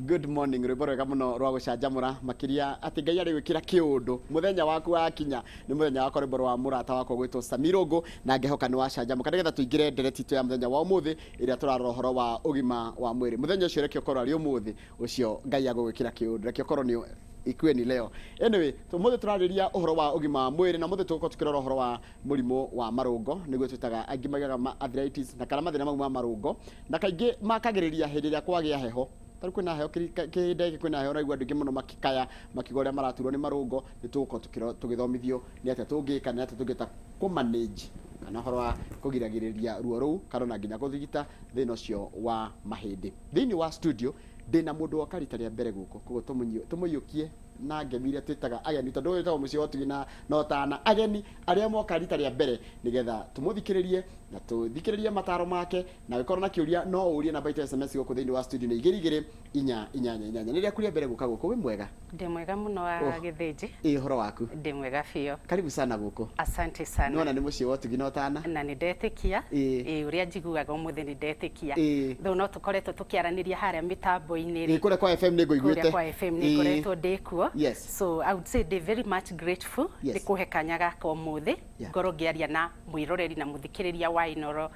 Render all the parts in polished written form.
Good morning, rwĩmbo rwega mũno rwa gũcanjamũra, makĩria atĩ Ngai arĩ gwĩkĩra kĩũndũ mũthenya waku wakinya nĩ mũthenya wakwa, rwĩmbo rwa mũrata wakwa gwĩtwo Samirũngũ, na ngehoka nĩ wacanjamũka nĩgetha tũingĩre ndereti itũ ya mũthenya wa ũmũthĩ ĩrĩa tũrarora ũhoro wa ũgima wa mwĩrĩ. Mũthenya ũcio reke ũkorwo arĩ ũmũthĩ ũcio Ngai agũgwĩkĩra kĩũndũ, reke ũkorwo nĩ ikuwe ni leo. Anyway, ũmũthĩ tũrarĩria ũhoro wa ũgima wa mwĩrĩ, na ũmũthĩ tũgũkorwo tũkĩrora ũhoro wa mũrimũ wa marũngo, nĩguo twĩtaga, angĩ maugaga ma arthritis, na kana mathĩna mau ma marũngo, na kaingĩ makagĩrĩria hĩndĩ ĩrĩa kwagĩa heho. Tarĩu kwĩna heho, kĩhinda gĩkĩ kwĩna heho, ũraigua andũ aingĩ mũno makĩkaya makiuga ũrĩa maraturwo nĩ marũngo. Nĩ tũgũkorwo tũgĩthomithio nĩ atĩa tũngĩka, nĩ atĩa tũngĩhota kũ manage, kana ũhoro wa kũgiragĩrĩria ruo rũu, kana ona nginya kũrigita thĩna ũcio wa mahĩndĩ. Thĩinĩ wa studio ndĩna mũndũ woka rita rĩa mbere gũkũ, koguo tũmũiyũkie na ngemi iria twĩtaga ageni, tondũ ũyũ wĩtagwo Mũciĩ wa Ũtugi na Ũtana, ageni arĩa moka rita rĩa mbere, nĩgetha tũmũthikĩrĩrie na tũthikĩrĩrie mataro make, na ũngĩkorwo na kĩũria no ũrie. Namba itũ ya SMS gũkũ thĩinĩ wa studio nĩ 22488. Nĩ rĩaku rĩa mbere gũka gũkũ, wĩ mwega? Ndĩ mwega mũno wa Oh. Gĩthĩnji. Ĩ ũhoro waku? Ndĩ mwega biũ. Karibu sana gũkũ. Asante sana. Nĩwona nĩ mũciĩ wa ũtugi na ũtana. Na nĩ ndetĩkia. Ĩĩ, ũrĩa njiguaga ũmũthĩ nĩ ndetĩkia. Though no tũkoretwo tũkĩaranĩria harĩa mĩtambo-inĩ rĩ. Kũrĩa kwa FM nĩ ngũiguĩte. Kũrĩa kwa FM nĩ ngoretwo ndĩ kuo. Yes. So I would say ndĩ very much grateful nĩ kũhe kanya gaka ũmũthĩ ngorwo ngĩaria na mwĩroreri na mũthikĩrĩria wa Inooro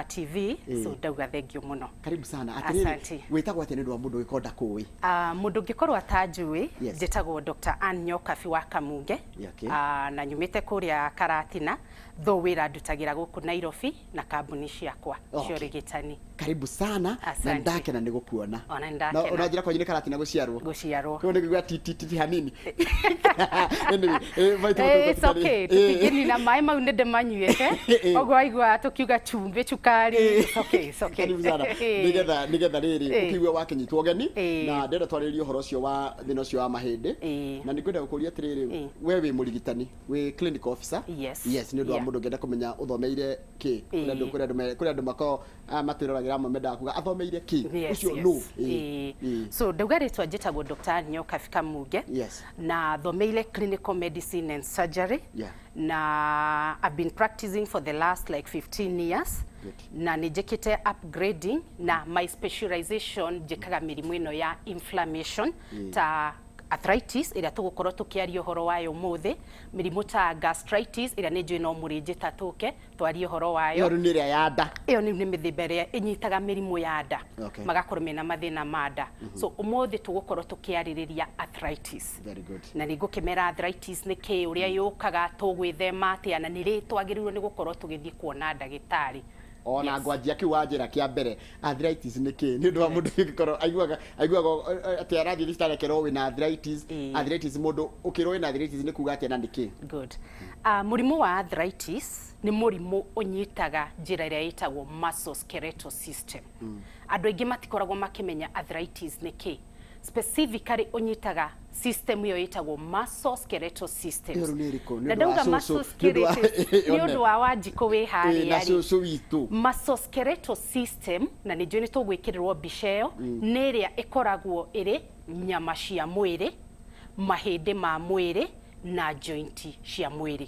TV. So ndauga thengiũ mũno. Karibu sana. Atĩrĩrĩ, Asante. wĩtagwo atĩa nĩ ũndũ wa mũndũ ũngĩkorwo ndakũĩ? Mũndũ ũngĩkorwo atanjũĩ, njĩtagwo Dr. Ann Nyokabi wa Kamunge. Na nyumĩte kũrĩa Karatina, though wĩra ndutagĩra gũkũ Nairobi na kambuni ciakwa cia ũrigitani. Karibu sana na Asante. ndakena nĩ gũkuona. Ona nĩ Na ndakena. ona njĩra kwanyu nĩ Karatina gũciarwo. Gũciarwo. Koguo nĩ ngũigua ti ti ti hanini. Anyway, maitũ It's okay, tũtingĩnina maĩ mau, nĩ ndĩmanyuĩte. Ũguo waigua tũkiuga cumbĩ, cukari, it's okay, it's okay. Karibu sana. Nĩgetha rĩrĩ ũkĩigue wakĩnyitwo ũgeni, na ndĩrenda twarĩrĩrie ũhoro ũcio wa thĩna ũcio wa mahĩndĩ. Na nĩ ngwenda gũkũria atĩrĩrĩ, we wĩ mũrigitani, wĩ clinical officer? Yes. Yes, nĩ ũndũ wa mũndũ ũngĩenda kũmenya ũthomeire kĩ. Kũrĩ andũ makoragwo matwĩroragĩra, amwe mendaga kuga athomeire kĩ, ũcio nũ. So ndauga rĩtwa njĩtagwo Dr. Nyokabi Kamunge. Na thomeire clinical medicine and surgery. Na I've been practicing for the last like 15 years. Na nĩ njĩkĩte upgrading, na my specialization njĩkaga mĩrimũ ĩno ya inflammation ta arthritis ĩrĩa tũgũkorwo tũkĩaria ũhoro wayo ũmũthĩ, mĩrimũ ta gastritis ĩrĩa nĩ njũĩ no mũrĩnjĩta tũke twarie ũhoro wayo. Ĩyo rĩu nĩ ĩrĩa ya nda. Ĩyo nĩ mĩthemba ĩrĩa ĩnyitaga mĩrimũ ya nda, magakorwo mena mathĩna ma nda. So ũmũthĩ tũgũkorwo tũkĩarĩrĩria arthritis. Very good. Na nĩ ngũkĩmera arthritis nĩ kĩĩ, ũrĩa yũkaga, tũgwĩthema atĩa, na nĩ rĩ twagĩrĩirwo nĩ gũkorwo tũgĩthiĩ kuona ndagĩtarĩ. Ona ngwanjia kĩu wanjĩra kĩa mbere, arthritis nĩ kĩ, nĩ ũndũ wa mũndũ ũngĩkorwo aiguaga atĩ arathiĩ thibitarĩ akerwo wĩna arthritis. Arthritis, mũndũ ũkĩrwo wĩna arthritis nĩ kuga atĩa na nĩ kĩ? Good. Mũrimũ wa arthritis nĩ mũrimũ ũnyitaga njĩra ĩrĩa ĩtagwo musculoskeletal system. Andũ aingĩ matikoragwo makĩmenya arthritis nĩ kĩ. Specifically ũnyitaga system ĩyo ĩtagwo musculoskeletal systems. Ĩyo rĩu nĩ ĩrĩkũ? Nĩ Na ũndũ wa ndauga cũcũ, nĩ ũndũ wa musculoskeletal nĩ ũndũ wa Wanjikũ wĩ Ĩĩ, na harĩa rĩ. cũcũ witũ. Musculoskeletal system, na nĩ njũĩ nĩ tũgwĩkĩrĩrwo mbica ĩyo, nĩ ĩrĩa ĩkoragwo ĩrĩ nyama cia mwĩrĩ, mahĩndĩ ma mwĩrĩ na joint cia mwĩrĩ.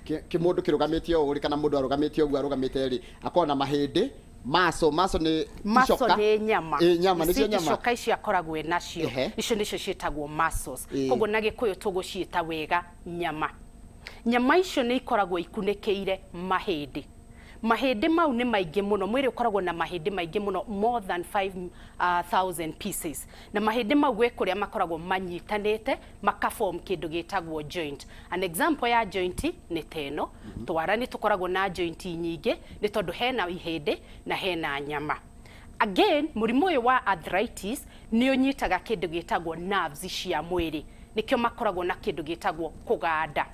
Kĩmũndũ kĩrũgamĩte ũũ rĩ, kana mũndũ arũgamĩte ũguo arũgamĩte rĩ, akoragwo na mahĩndĩ, maso. Maso nĩ Muscle icoka. Nĩ nyama. Ĩ, nyama nĩcio nyama. Icoka icio akoragwo e nacio, icio nĩcio ciĩtagwo muscles. Koguo na Gĩkũyũ tũgũciĩta wega nyama. Nyama icio nĩ ikoragwo ikunĩkĩire mahĩndĩ. Mahĩndĩ mau nĩ maingĩ mũno, mwĩrĩ ũkoragwo na mahĩndĩ maingĩ mũno, more than 5000 pieces, na mahĩndĩ mau gwĩ kũrĩa makoragwo manyitanĩte makaform kĩndũ gĩtagwo joint. An example ya joint nĩ ta ĩno, twara nĩ tũkoragwo na joint nyingĩ nĩ tondũ hena ihĩndĩ na hena nyama. Again, mũrimũ ũyũ wa arthritis nĩ ũnyitaga kĩndũ gĩtagwo nerves cia mwĩrĩ, nĩkĩo makoragwo na kĩndũ gĩtagwo kũganda.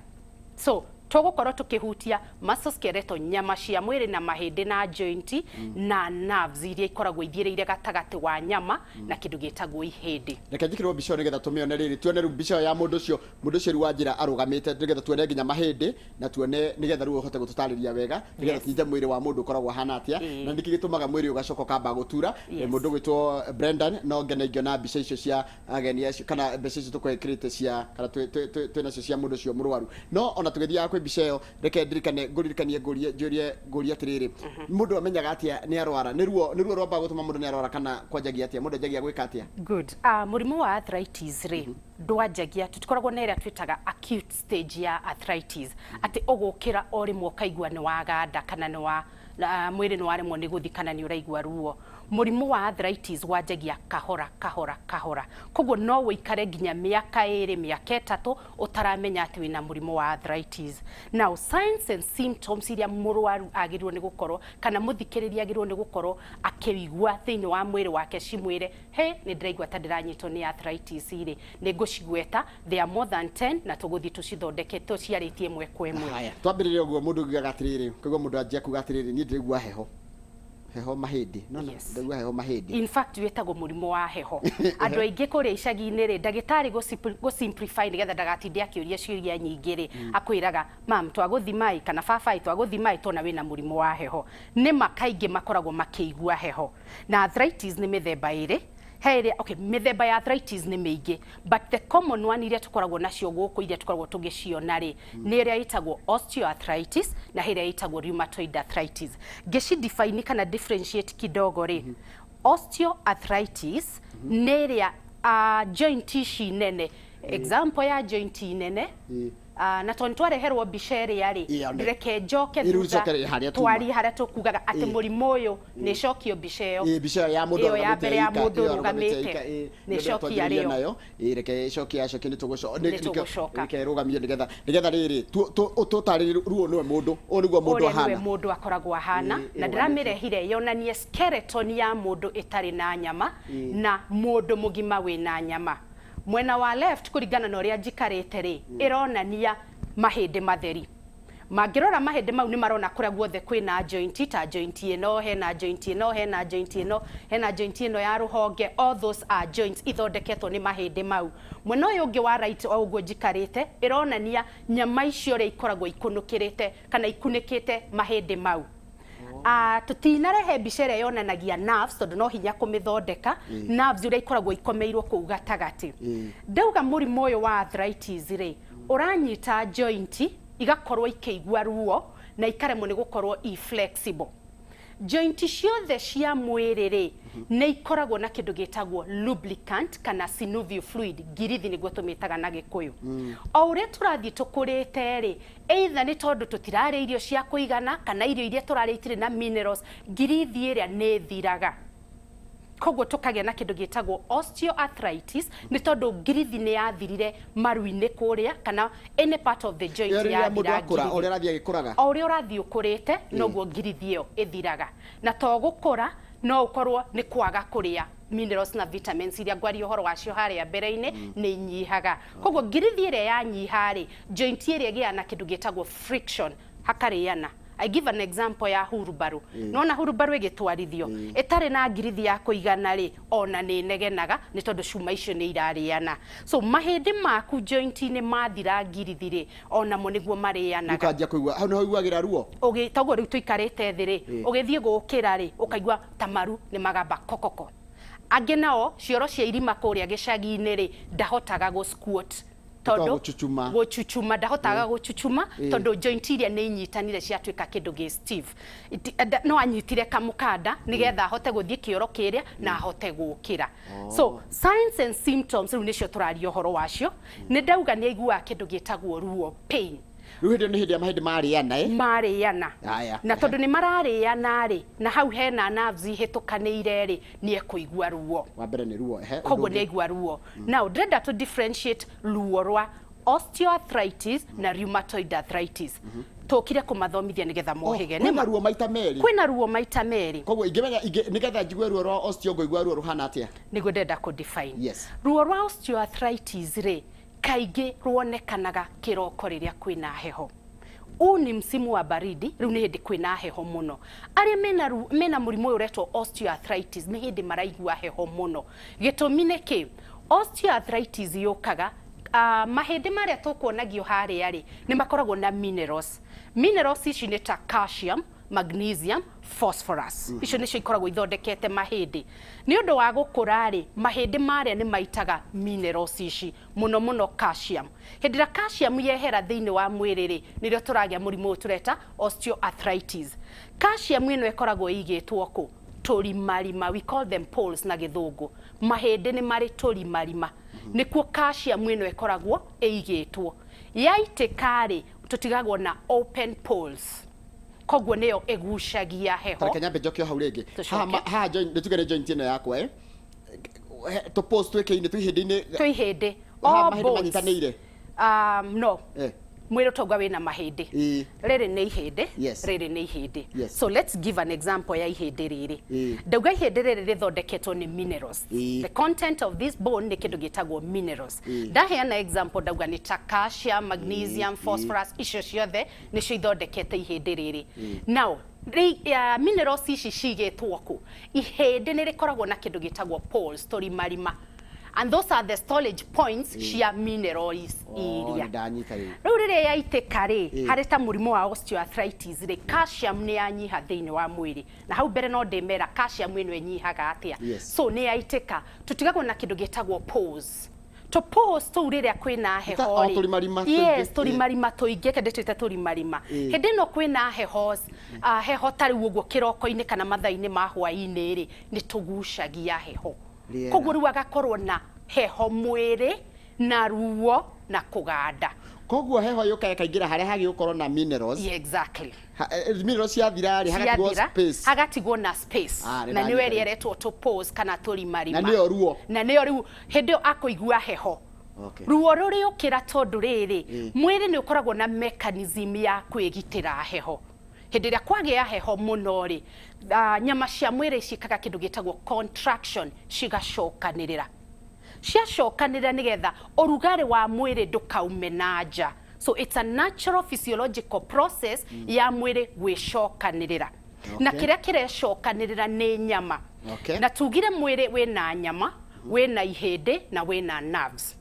So tũgũkorwo tũkĩhutia musculoskeletal, nyama cia mwĩrĩ na mahĩndĩ na joint na nerves iria ikoragwo ithiĩrĩire gatagatĩ wa nyama na kĩndũ gĩtagwo ihĩndĩ. Reke njĩkĩrwo mbica ĩyo nĩgetha tũmĩone rĩrĩ, tuone rĩu mbica ĩyo ya mũndũ ũcio rĩu wanjĩra arũgamĩte, nĩgetha tuone nginya mahĩndĩ na tuone, nĩgetha rĩu ũhote gũtũtarĩria wega, nĩgetha tũnyite mwĩrĩ wa mũndũ ũkoragwo ũhana atĩa na nĩkĩ gĩtũmaga mwĩrĩ ũgacoka ũkamba gũtura. Mũndũ ũgwĩtwo Brendan, no ngene ingĩona mbica icio cia ageni acio, kana mbeca icio tũkwĩkĩrĩte cia kana twĩ nacio cia mũndũ ũcio mũrwaru. No ona tũgĩthiaga kwĩ Mbica ĩyo, reke ndirikane, ngũririkanie, ngũrie, njũrie, ngũrie atĩrĩrĩ, mũndũ amenyaga atĩa nĩ arwara? Nĩ ruo rwambaga gũtũma mũndũ nĩ arwara, kana kwanjagia atĩa? Mũndũ anjagia gwĩka atĩa? Good. Mũrimũ wa arthritis rĩ, ndwanjagia, tũtikoragwo na ĩrĩa twĩtaga acute stage ya arthritis, atĩ ũgũkĩra o rĩmwe ũkaigua nĩ waganda, kana nĩ wa mwĩrĩ nĩ waremwo nĩ gũthi, kana nĩ ũraigua ruo. Mũrimũ wa arthritis wanjagia kahora kahora kahora, koguo no ũikare nginya mĩaka 2, mĩaka 3 ũtaramenya atĩ wĩna mũrimũ wa arthritis. Now, signs and symptoms iria mũrwaru agĩrĩirwo nĩ gũkorwo, kana mũthikĩrĩria agĩrĩirwo nĩ gũkorwo akĩigua thĩinĩ wa mwĩrĩ wake cimwĩre, "He, nĩ ndĩraigua ta ndĩranyitwo nĩ arthritis" rĩ, nĩ ngũcigweta. They are more than 10, na tũgũthiĩ tũcithondeke, tũciarĩtie ĩmwe kwa ĩmwe. Haya, twambĩrĩrie ũguo. Mũndũ ugaga atĩrĩrĩ, kũigua mũndũ anjia kuga atĩrĩrĩ, "Niĩ ndĩraigua heho heho mahĩndĩ." No no. Ndĩraigua heho mahĩndĩ. In fact, wĩtagwo mũrimũ wa heho. Andũ aingĩ kũrĩa icagi-inĩ rĩ, ndagĩtarĩ gũ simplify nĩgetha ndagatinde akĩũria ciũria nyingĩ rĩ, akwĩraga, "Mam, twagũthima ĩ, kana baba ĩ, twagũthima ĩ, tuona wĩna mũrimũ wa heho." Nĩma kaingĩ makoragwo makĩigua heho. Na arthritis nĩ mĩthemba ĩrĩ. He ĩrĩa, okay, mĩthemba ya arthritis nĩ mĩingĩ, but the common one iria tũkoragwo nacio gũkũ, iria tũkoragwo tũgĩciona rĩ, nĩ ĩrĩa ĩtagwo osteoarthritis na ĩrĩa ĩtagwo rheumatoid arthritis. Ngĩci define kana differentiate kidogo rĩ, osteoarthritis nĩ ĩrĩa joint ici nene. Example ya joint nene, na tondũ nĩtwareherwo mbica ĩrĩa rĩ, reke njoke Ĩ, rĩu thutha cokere harĩa tuma. Twarie harĩa tũkugaga atĩ mũrimũ ũyũ nĩ cokio mbica ĩyo. Ĩ, mbica ĩyo ya mũndũ Ĩyo ya arũgamĩte mbere ya ika, mũndũ ĩyo arũgamĩte ũrũgamĩte. ika, ĩ, Nĩ nĩyo cokia twanjĩrĩria rĩo. Nayo. Ĩ, reke ĩcokie, yacokia nĩ tũgũcoka. Nĩ tũgũcoka. Reke ĩrũgamio nĩgetha rĩrĩ tũtarĩrie ruo nĩwe mũndũ ũyũ nĩguo mũndũ Ũrĩa nĩwe ahana. Mũndũ akoragwo ahana. Na ĩrũgamĩte. Ndĩramĩrehire yonanie skeleton ya mũndũ ĩtarĩ na nyama na mũndũ mũgima wĩna nyama. Mwena wa left, kũringana na ũrĩa njikarĩte rĩ, ĩronania mahĩndĩ matheri. Mangĩrora mahĩndĩ mau, nĩ marona kũrĩa guothe kwĩna joint, ta joint ĩno, hena joint ĩno, hena joint ĩno, hena joint ĩno ya rũhonge. All those are joints ithondeketwo nĩ mahĩndĩ mau. Mwena ũyũ ũngĩ wa right, o ũguo njikarĩte, ĩronania nyama icio ũrĩa ikoragwo ikunũkĩrĩte kana ikunĩkĩte mahĩndĩ mau. Tũtinarehe mbica ĩrĩa yonanagia nerves tondũ no hinya kũmĩthondeka, nerves ũrĩa ikoragwo ikomeirwo kũu gatagatĩ. Ndauga mũrimũ ũyũ wa arthritis rĩ, ũranyita joint igakorwo ikĩigua ruo na ikaremwo nĩ gũkorwo i flexible. Joint ciothe cia mwĩrĩ rĩ, nĩ ikoragwo na kĩndũ gĩtagwo lubricant kana synovial fluid, ngirithi nĩguo tũmĩtaga na Gĩkũyũ. O ũrĩa tũrathiĩ tũkũrĩte rĩ, either nĩ tondũ tũtirarĩa irio cia kũigana kana irio iria tũrarĩa itirĩ na minerals, ngirithi ĩrĩa nĩ ĩthiraga, koguo tũkagĩa na kĩndũ gĩtagwo osteoarthritis, nĩ tondũ ngirithi nĩ yathirire maru-inĩ kũrĩa kana any part of the joint. Ĩyo rĩrĩa mũndũ Yathira akũra, ngirithi. ũrĩa arathiĩ agĩkũraga. O ũrĩa ũrathiĩ ũkũrĩte, noguo ngirithi ĩyo ĩthiraga. Na to gũkũra, no ũkorwo nĩ kwaga kũrĩa minerals na vitamins iria ngwaria ũhoro wacio harĩa mbere-inĩ, nĩ inyihaga. Koguo ngirithi ĩrĩa yanyiha rĩ, joint ĩrĩa ĩgĩaga na kĩndũ gĩtagwo friction, hakarĩana. I give an example ya hurubaru. Nona hurubaru ĩgĩtwarithio ĩtarĩ na ngirithi ya kũigana rĩ, ona nĩ negenaga, nĩ tondũ cuma icio nĩ irarĩana. So mahĩndĩ maku joint-inĩ mathira ngirithi rĩ, onamo nĩguo marĩanaga. Ũkanjia kũigua hau nĩho ũiguagĩra ruo. Toguo rĩu tũikarĩte thĩ rĩ, ũgĩthiĩ gũkĩra rĩ, ũkaigua ta maru nĩ magamba kokoko. Angĩ nao cioro cia irima kũrĩa gĩcagi-inĩ rĩ, ndahotaga gũ squat tondũ Gũchuchuma. Gũchuchuma, ndahotaga gũchuchuma tondũ joint iria nĩ inyitanire ciatuĩka kĩndũ gĩ stiff. No anyitire kamũkanda nĩgetha ahote gũthiĩ kĩoro kĩrĩa na ahote gũkĩra. So signs and symptoms rĩu nĩcio tũraria ũhoro wacio. Nĩ ndauga nĩ aiguaga kĩndũ gĩtagwo ruo, pain. Rĩu hĩndĩ ĩyo nĩ hĩndĩ ya mahĩndĩ marĩana, ĩ? Marĩana. Haya. Na tondũ nĩ mararĩana rĩ, na hau hena nerves ihĩtũkanĩire rĩ, nĩ ekũigua ruo. Wa mbere nĩ ruo, ehe. Koguo ũndũ nĩ ũngĩ? aigua ruo. Now ndĩrenda to differentiate ruo rwa osteoarthritis na rheumatoid arthritis. Tũkire kũmathomithia nĩgetha mohĩge. Kwĩna ruo maita merĩ? Kwĩna ruo maita merĩ. Koguo ingĩmenya nĩgetha njigue ruo rwa osteo, ngũigua ruo ruhana atĩa? Nĩguo ndĩrenda kũ define. Yes. Ruo rwa osteoarthritis rĩ, kaingĩ ruonekanaga kĩroko rĩrĩa kwĩna heho. Huu ni msimu wa baridi, rĩu nĩ hĩndĩ kwĩna heho mũno. Arĩa mena mũrimũ ũyũ ũretwo osteoarthritis nĩ hĩndĩ maraigua heho mũno. Gĩtũmi nĩ kĩ? Osteoarthritis yũkaga mahĩndĩ marĩa tũkuonagio harĩa rĩ, nĩ makoragwo na minerals. Minerals ici nĩ ta calcium, magnesium, phosphorus. Icio nĩcio ikoragwo ithondekete mahĩndĩ. Nĩ ũndũ wa gũkũra rĩ, mahĩndĩ marĩa nĩ maitaga minerals ici, mũno mũno calcium. Hĩndĩ ĩrĩa calcium yehera thĩinĩ wa mwĩrĩ rĩ, nĩrĩo tũragĩa mũrimũ ũyũ tũreta osteoarthritis. Calcium ĩno ĩkoragwo ĩigĩtwo kũ? Tũrimarima, we call them poles na gĩthũngũ. Mahĩndĩ nĩ marĩ tũrimarima, nĩkuo calcium ĩno ĩkoragwo ĩigĩtwo. Yaitĩka rĩ, tũtigagwo na open poles, koguo nĩyo ĩgucagia heho. Tareke nyambe njoke o hau rĩngĩ. Tũcoke. Haha joint, nĩtuge nĩ joint ĩno yakwa, tũ poles twĩkĩ-inĩ, twĩ ihĩndĩ-inĩ. Twĩ ihĩndĩ. Haha All mahĩndĩ bones. manyitanĩire. No. Mwĩrĩ tauga wĩna mahĩndĩ. Rĩrĩ nĩ ihĩndĩ. Rĩrĩ nĩ ihĩndĩ. So let's give an example ya ihĩndĩ rĩrĩ. Ndauga ihĩndĩ rĩrĩ rĩthondeketwo nĩ minerals. The content of this bone nĩ kĩndũ gĩtagwo minerals. Ndaheana example, ndauga nĩ ta calcium, magnesium, phosphorus, icio ciothe nĩcio ithondekete ihĩndĩ rĩrĩ. Now minerals ici cigĩtwo kũ? Ihĩndĩ nĩ rĩkoragwo na kĩndũ gĩtagwo poles, tũrimarima, and those are the storage points cia minerals Oh, iria. nĩ ndanyita rĩu. Rĩu rĩrĩa yaitĩka rĩ, harĩ ta mũrimũ wa osteoarthritis rĩ, calcium nĩ yanyiha thĩinĩ wa mwĩrĩ, na hau mbere no ndĩmera calcium ĩno ĩnyihaga atĩa. So nĩ yaitĩka, tũtigagwo na kĩndũ gĩtagwo pores. To pores tũu rĩrĩa kwĩna heho O rĩ, tũrimarima tũingĩ. Yes, tũrimarima tũingĩ, kende twĩte tũrimarima. Hĩndĩ ĩno kwĩna heho, heho ta rĩu ũguo kĩroko-inĩ kana mathaa-inĩ ma hwaĩ-inĩ rĩ, nĩ tũgucagia heho. Rĩera. Koguo rĩu agakorwo na heho mwĩrĩ na ruo na kũganda. Koguo heho yũkaga ĩkaingĩra harĩa hagĩ gũkorwo na minerals. Yeah, exactly. Minerals ciathira rĩ, hagatigwo Ciathira, space. hagatigwo na space. Ah, nĩ Na nĩyo ndanyita ĩrĩa rĩu. ĩretwo tũ pores kana tũrimarima. Na nĩyo ruo. Na nĩyo rĩu hĩndĩ ĩyo akũigua heho. Ruo rũrĩũkĩra tondũ rĩrĩ, mwĩrĩ nĩ ũkoragwo na mechanism ya kwĩgitĩra heho. Hĩndĩ ĩrĩa kwagĩa heho mũno rĩ, nyama cia mwĩrĩ ciĩkaga kĩndũ gĩtagwo contraction, cigacokanĩrĩra. Ciacokanĩrĩra nĩgetha ũrugarĩ wa mwĩrĩ ndũkaume na nja. So it's a natural physiological process ya mwĩrĩ gwĩcokanĩrĩra. Na kĩrĩa kĩrecokanĩrĩra nĩ nyama. Na tugire mwĩrĩ wĩna nyama, wĩna ihĩndĩ na wĩna nerves.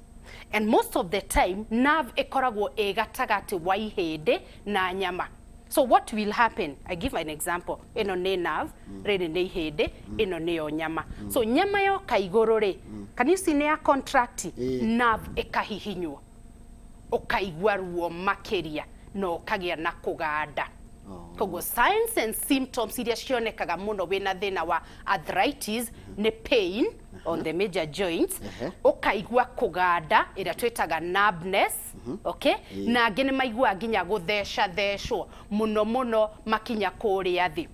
And most of the time nerve ĩkoragwo ĩ gatagatĩ wa ihĩndĩ na nyama. So what will happen? I give an example. Ĩno nĩ nerve, rĩrĩ nĩ ihĩndĩ, ĩno nĩyo nyama. So nyama yoka igũrũ rĩ, can you see nĩ ya contract? Nerve ĩkahihinywo. Ũkaigua ruo makĩria na ũkagĩa na kũganda. Koguo signs and symptoms iria cionekaga mũno wĩna thĩna wa arthritis nĩ pain on the major joints, ũkaigua kũganda ĩrĩa twĩtaga numbness, okay? Na angĩ nĩ maiguaga nginya gũthecathecwo mũno mũno makinya kũrĩa thĩ.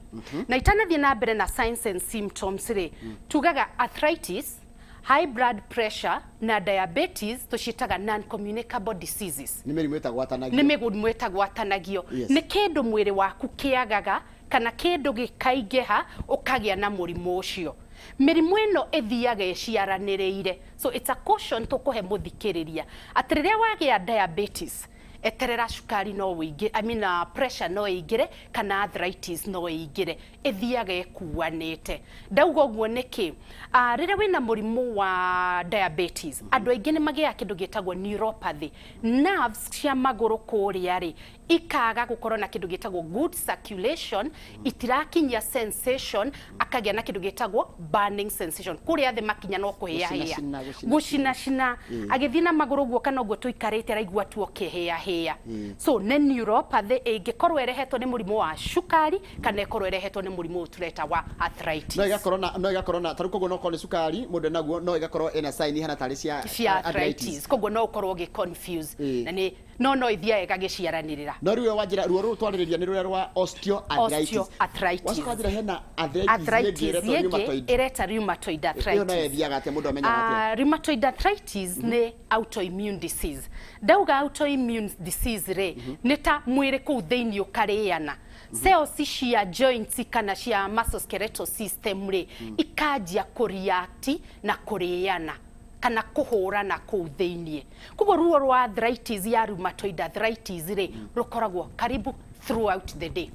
Na itanathiĩ na mbere na signs and symptoms rĩ, tugaga arthritis, high blood pressure na diabetes tũciĩtaga non-communicable diseases. Nĩ mĩrimũ ĩtagwatanagio. Nĩ mĩrimũ ĩtagwatanagio. Nĩ kĩndũ mwĩrĩ waku kĩagaga kana kĩndũ gĩkaingĩha ũkagĩa na mũrimũ ũcio. Mĩrimũ ĩno ĩthiaga ĩciaranĩrĩire. So it's a caution tũkũhe mũthikĩrĩria atĩ rĩrĩa wagĩa diabetes, eterera cukari no ũingĩ, I mean, pressure no ĩingĩre kana arthritis no ĩingĩre, ĩthiaga ĩkuanĩte. Ndauga ũguo nĩkĩ? Rĩrĩa wĩna mũrimũ wa diabetes, andũ aingĩ nĩ magĩaga kĩndũ gĩtagwo neuropathy. Nerves cia magũrũ kũrĩa rĩ, ikaga gũkorwo na kĩndũ gĩtagwo good circulation, itirakinyia sensation, akagĩa na kĩndũ gĩtagwo burning sensation. Kũrĩa thĩ makinya no kũhĩahĩa. Gũcinacina, gũcinacina. Gũcinacina. Agĩthiĩ na magũrũ ũguo kana ũguo tũikarĩte araigua tu ũkĩhĩahĩa. So nĩ neuropathy ĩngĩkorwo ĩrehetwo nĩ mũrimũ wa cukari kana ĩkorwo ĩrehetwo nĩ mũrimũ ũyũ tũreta wa arthritis. No ĩgakorwo na, no ĩgakorwo na, tarĩu koguo no korwo nĩ cukari mũndũ enaguo, no ĩgakorwo ĩna sign ihana tarĩ cia cia arthritis. Koguo no ũkorwo ũgĩ confuse. Na nĩ no no ithiaga ĩgagĩciaranĩrĩra. No rĩu wanjĩra ruo rũrũ twarĩrĩria nĩ rũrĩa rwa osteoarthritis. Osteoarthritis. Wacoka wanjĩra hena arthritis Arthritis ĩngĩ ĩretwo ĩngĩ rheumatoid. ĩreta rheumatoid arthritis. Ĩyo nayo ĩthiaga atĩa, mũndũ amenyaga atĩa? Rheumatoid arthritis nĩ autoimmune disease. Ndauga autoimmune disease rĩ, nĩ ta mwĩrĩ kũu thĩinĩ ũkarĩana. Cells cia joints kana cia musculoskeletal system rĩ, ikanjia kũreact na kũrĩana kana kũhũrana kũu thĩinĩ. Koguo ruo rwa arthritis ya rheumatoid arthritis rĩ, rũkoragwo karibu throughout the day.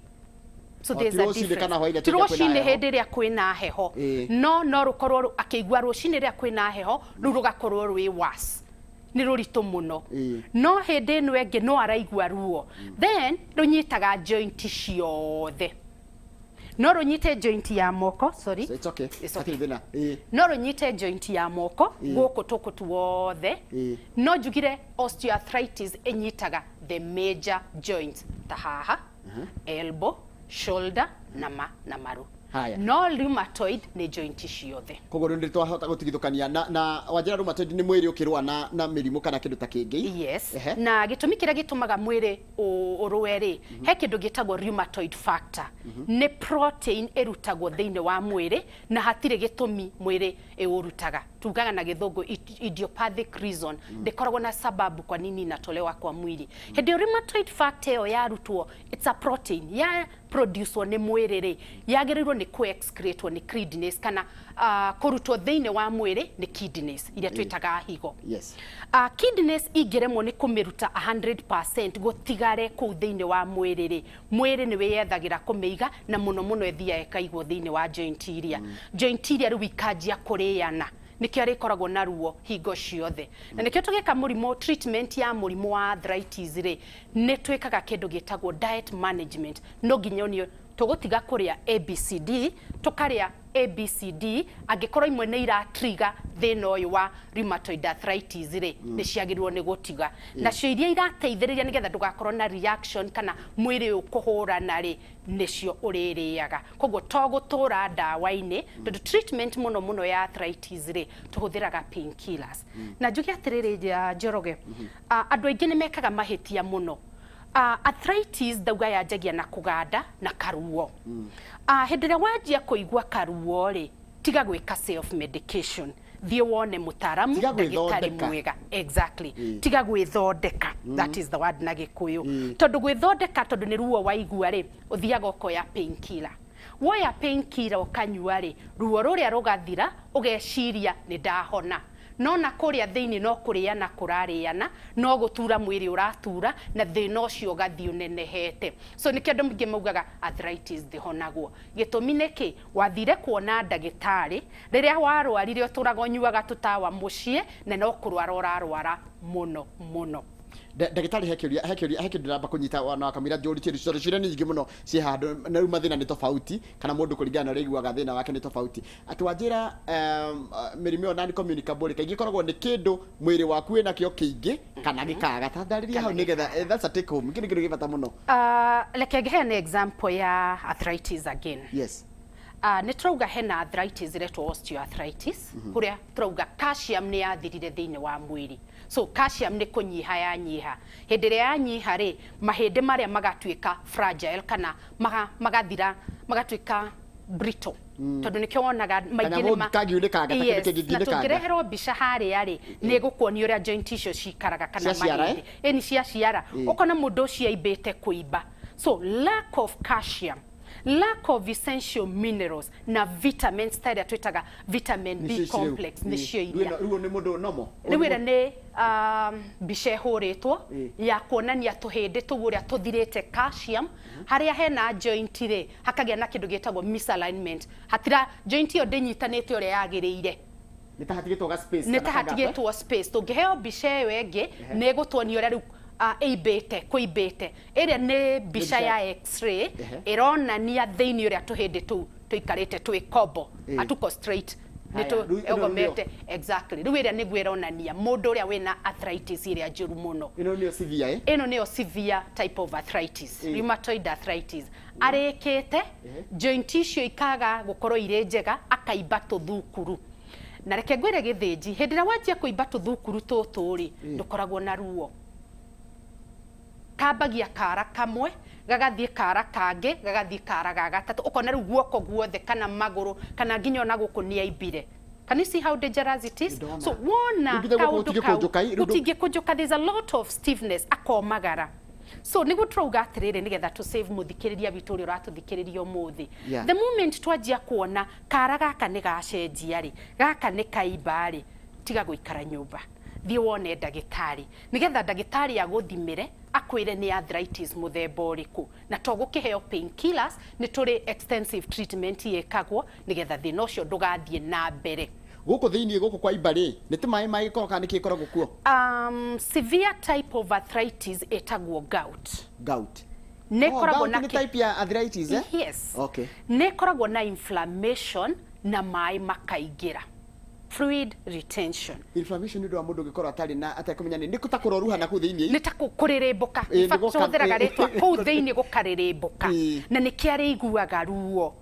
So O, there's ti a rũcinĩ difference. kana hwaĩ-inĩ Ti atĩ rĩrĩa kwĩna rũcinĩ heho. hĩndĩ ĩrĩa kwĩna heho. No, no rũkorwo akĩigua rũcinĩ rĩrĩa kwĩna heho, rũu rũgakorwo rwĩ worse. Nĩ rũritũ mũno. No hĩndĩ ĩno ĩngĩ no araigua ruo. Then rũnyitaga joint ciothe. No rũnyite joint ya moko, sorry. So it's okay. It's okay. Hatirĩ thĩna. Ĩĩ. No rũnyite joint ya moko gũkũ tũkũ tuothe. No njugire osteoarthritis ĩnyitaga the major joints ta haha, elbow, shoulder na ma na maru. Haya. No rheumatoid nĩ joint ciothe. Koguo rĩu nĩ twahota gũtigithũkania na wanjĩra rheumatoid nĩ mwĩrĩ ũkĩrũa na mĩrimũ kana kĩndũ ta kĩngĩ. Yes. Ehe. Na gĩtũmi kĩrĩa gĩtũmaga mwĩrĩ ũrũe rĩ, he kĩndũ gĩtagwo rheumatoid factor. Nĩ protein ĩrutagwo thĩinĩ wa mwĩrĩ na hatirĩ gĩtũmi mwĩrĩ ĩũrutaga. Tugaga na gĩthũngũ idiopathic reason. Ndĩkoragwo na sababu kwa nini inatolewa kwa mwili. Hĩndĩ ĩyo rheumatoid factor ĩyo yarutwo, it's a protein ya producewo nĩ mwĩrĩ rĩ, yagĩrĩirwo nĩ kũ excretewo nĩ kidneys kana kũrutwo thĩinĩ wa mwĩrĩ nĩ kidneys iria twĩtaga higo. Kidneys ingĩremwo nĩ kũmĩruta 100% gũtigare kũu thĩinĩ wa mwĩrĩ rĩ, mwĩrĩ nĩ wĩyethagĩra kũmĩiga na mũno mũno ĩthiaga ĩkaigwo thĩinĩ wa joint iria. Joint iria rĩu ikanjia kũrĩana, nĩkĩo arĩkoragwo na ruo hingo ciothe. Na nĩkĩo tũgĩka mũrimũ treatment ya mũrimũ wa arthritis rĩ, nĩ twĩkaga kĩndũ gĩtagwo diet management. No nginya onio tũgũtiga kũrĩa ABCD, tũkarĩa ABCD, angĩkorwo imwe nĩ ira trigger thĩna ũyũ wa rheumatoid arthritis rĩ, nĩ ciagĩrĩirwo nĩ gũtiga. Nacio iria irateithĩrĩria nĩgetha ndũgakorwo na reaction kana mwĩrĩ ũkũhũrana rĩ, nĩcio ũrĩrĩaga. Koguo to gũtũra ndawa-inĩ, tondũ treatment mũno mũno ya arthritis rĩ, tũhũthĩraga painkillers. Na njuge atĩrĩrĩ, Njoroge, andũ aingĩ nĩ mekaga mahĩtia mũno. Arthritis ndauga yanjagia na kũganda na karuo. Hĩndĩ ĩrĩa wanjia kũigua karuo rĩ, tiga gwĩka self medication, thiĩ wone mũtaaramu, Tiga ndagĩtarĩ gwĩthondeka. Mwega. Exactly. Tiga gwĩthondeka, that is the word na Gĩkũyũ. Tondũ gwĩthondeka, tondũ nĩ ruo waigua rĩ, ũthiaga ũkoya painkiller. Woya painkiller ũkanyua rĩ, ruo rũrĩa rũgathira, ũgeciria nĩ ndahona. No na kũrĩa thĩinĩ no kũrĩana kũrarĩana, no gũtura mwĩrĩ ũratura, na thĩna ũcio ũgathiĩ ũnenehete. So nĩkĩo andũ aingĩ maugaga arthritis ndĩhonagwo. Gĩtũmi nĩkĩ? Wathire kuona ndagĩtarĩ rĩrĩa warwarire, ũtũraga ũnyuaga tũtawa mũciĩ, na no kũrwara ũrarwara mũno mũno. Ndagĩtarĩ, he kĩũria, he kĩũria, he kĩndũ ndĩramba kũnyita na wakamwĩra njũri tondũ ciũria nĩ nyingĩ mũno ciĩ handũ, na rĩu mathĩna nĩ tofauti, kana mũndũ kũringana na ũrĩa aiguaga thĩna wake nĩ tofauti. Atĩ wanjĩra mĩrimũ ĩyo non communicable rĩ, kaingĩ ĩkoragwo nĩ kĩndũ mwĩrĩ waku wĩna kĩo kĩingĩ kana gĩkaga. Tandarĩria hau nĩgetha that's a take home, kĩu nĩ kĩndũ gĩ bata mũno. Reke ngĩheane example ya arthritis again. Nĩ tũrauga hena arthritis ĩretwo osteoarthritis, kũrĩa tũrauga calcium nĩ yathirire thĩinĩ wa mwĩrĩ. So calcium nĩ kũnyiha yanyiha. Hĩndĩ ĩrĩa yanyiha rĩ, mahĩndĩ marĩa magatuĩka fragile kana magathira, magatuĩka brittle. Tondũ nĩkĩo wonaga maingĩ nĩ ma Kangiunĩkanga, ta kĩndũ Yes, na kĩngĩngiunĩkanga. tũngĩreherwo mbica harĩa rĩ, nĩ ĩgũkuonia ũrĩa joint icio cikaraga kana Cia ciara, mahĩndĩ. Ĩni cia ciara. Ũkona mũndũ ũcio aimbĩte kũimba. So lack of calcium, lack of essential minerals na vitamins ta ĩrĩa twĩtaga vitamin B Nĩcio ici rĩu. complex, nĩcio iria. Rĩu nĩ mũndũ nomo. Rĩu ĩrĩa nĩ mbica ĩhũrĩtwo ya kuonania tũhĩndĩ tũu ũrĩa tũthirĩte calcium. Harĩa hena joint rĩ, hakagĩa na kĩndũ gĩtagwo misalignment. Hatira joint ĩyo ndĩnyitanĩte ũrĩa yagĩrĩire. Nĩ ta hatigĩtwo ga space. Nĩ ta kana ka gap, eh? hatigĩtwo space. Tũngĩheo mbica ĩyo ĩngĩ, nĩ ĩgũtuonia ũrĩa rĩu ĩimbĩte, kũimbĩte. Ĩrĩa nĩ mbica ya x-ray, ĩronania thĩinĩ ũrĩa tũhĩndĩ tũu tũikarĩte twĩ kombo, hatuko straight. Nĩ Haya, rĩu ĩno egomete. Exactly. Rĩu ĩrĩa nĩguo ĩronania mũndũ ũrĩa wĩna arthritis ĩrĩa njũru mũno. Ĩno nĩyo severe, eh? Ĩno nĩyo severe type of arthritis, rheumatoid arthritis. Arĩkĩte joint icio ikaga gũkorwo irĩ njega, akaimba tũthukuru. Na reke ngwĩre gĩthĩnji, hĩndĩ ĩrĩa wanjia kũimba tũthukuru tũtũ rĩ, ndũkoragwo na ruo. Kambagia kara kamwe, gagathiĩ kara kangĩ, gagathiĩ kara ga gatatũ, ũkona rĩu guoko guothe kana magũrũ kana nginya ona gũkũ nĩ aimbire. Can you see how dangerous it is? Ndona. So wona Rĩu nginya guoko kaũndũ gũtingĩkũnjũka, kau, rĩu ndũ- gũtingĩkũnjũka, there's a lot of stiffness, akomagara. So nĩguo tũrauga atĩrĩrĩ, nĩgetha tũ save mũthikĩrĩria witũ ũrĩa ũratũthikĩrĩria ũmũthĩ. The moment twanjia kuona kara gaka nĩ gacenjia rĩ, gaka nĩ kaimba rĩ, tiga gũikara nyũmba, thiĩ wone ndagĩtarĩ, nĩgetha ndagĩtarĩ agũthimĩre, akwĩre nĩ arthritis mũthemba ũrĩkũ, na to gũkĩheo painkillers, nĩ tũrĩ extensive treatment ĩkagwo nĩgetha thĩna ũcio ndũgathiĩ na mbere. Gũkũ thĩinĩ gũkũ kwa imba rĩ, nĩ ta maĩ magĩkorwo kana nĩkĩ gĩkoragwo kuo? Severe type of arthritis ĩtagwo gout. Gout. Nĩ Oh, ĩkoragwo gout na nĩ type ya arthritis, eh? Yes. Okay. Nĩ ĩkoragwo na inflammation na maĩ makaingĩra, fluid retention. Inflammation nĩ ũndũ wa mũndũ ũngĩkorwo atarĩ na atekũmenya nĩ ta kũroruha na kũu thĩinĩ. Nĩ ta kũrĩrĩmbũka. Ĩĩ, In fact, nĩ gũka- tũhũthĩraga rĩtwa kũu thĩinĩ gũkarĩrĩmbũka. Na nĩkĩo arĩiguaga ruo.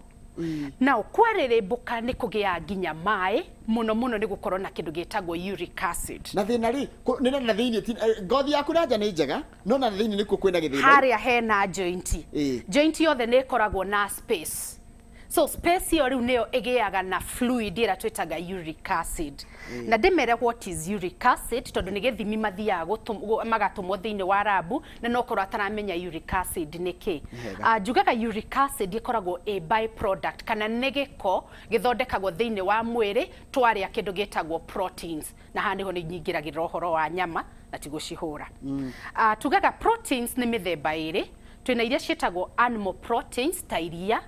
Now kwarĩrĩmbũka nĩ kũgĩaga nginya maĩ, mũno mũno nĩ gũkorwo na kĩndũ gĩtagwo uric acid. Na thĩna rĩ, nĩ na thĩinĩ ngothi yaku na nja nĩ njega, no na thĩinĩ nĩkuo kwĩna gĩthĩna. Harĩa hena joint. Joint yothe nĩ ĩkoragwo na space. So space ĩyo rĩu nĩyo ĩgĩaga na fluid ĩrĩa twĩtaga uric acid. Na ndĩmere what is uric acid, tondũ nĩ gĩthimi mathiaga magatũmwo thĩinĩ wa rabu, na no korwo ataramenya uric acid nĩ kĩ. Wega. Njugaga uric acid ĩkoragwo ĩ byproduct, kana nĩ gĩko gĩthondekagwo thĩinĩ wa mwĩrĩ twarĩa kĩndũ gĩtagwo proteins. Na haha nĩho nĩ nyingĩragĩrĩra ũhoro wa nyama na ti gũcihũra. Tugaga proteins nĩ mĩthemba ĩrĩ, twĩna iria ciĩtagwo animal proteins ta iria,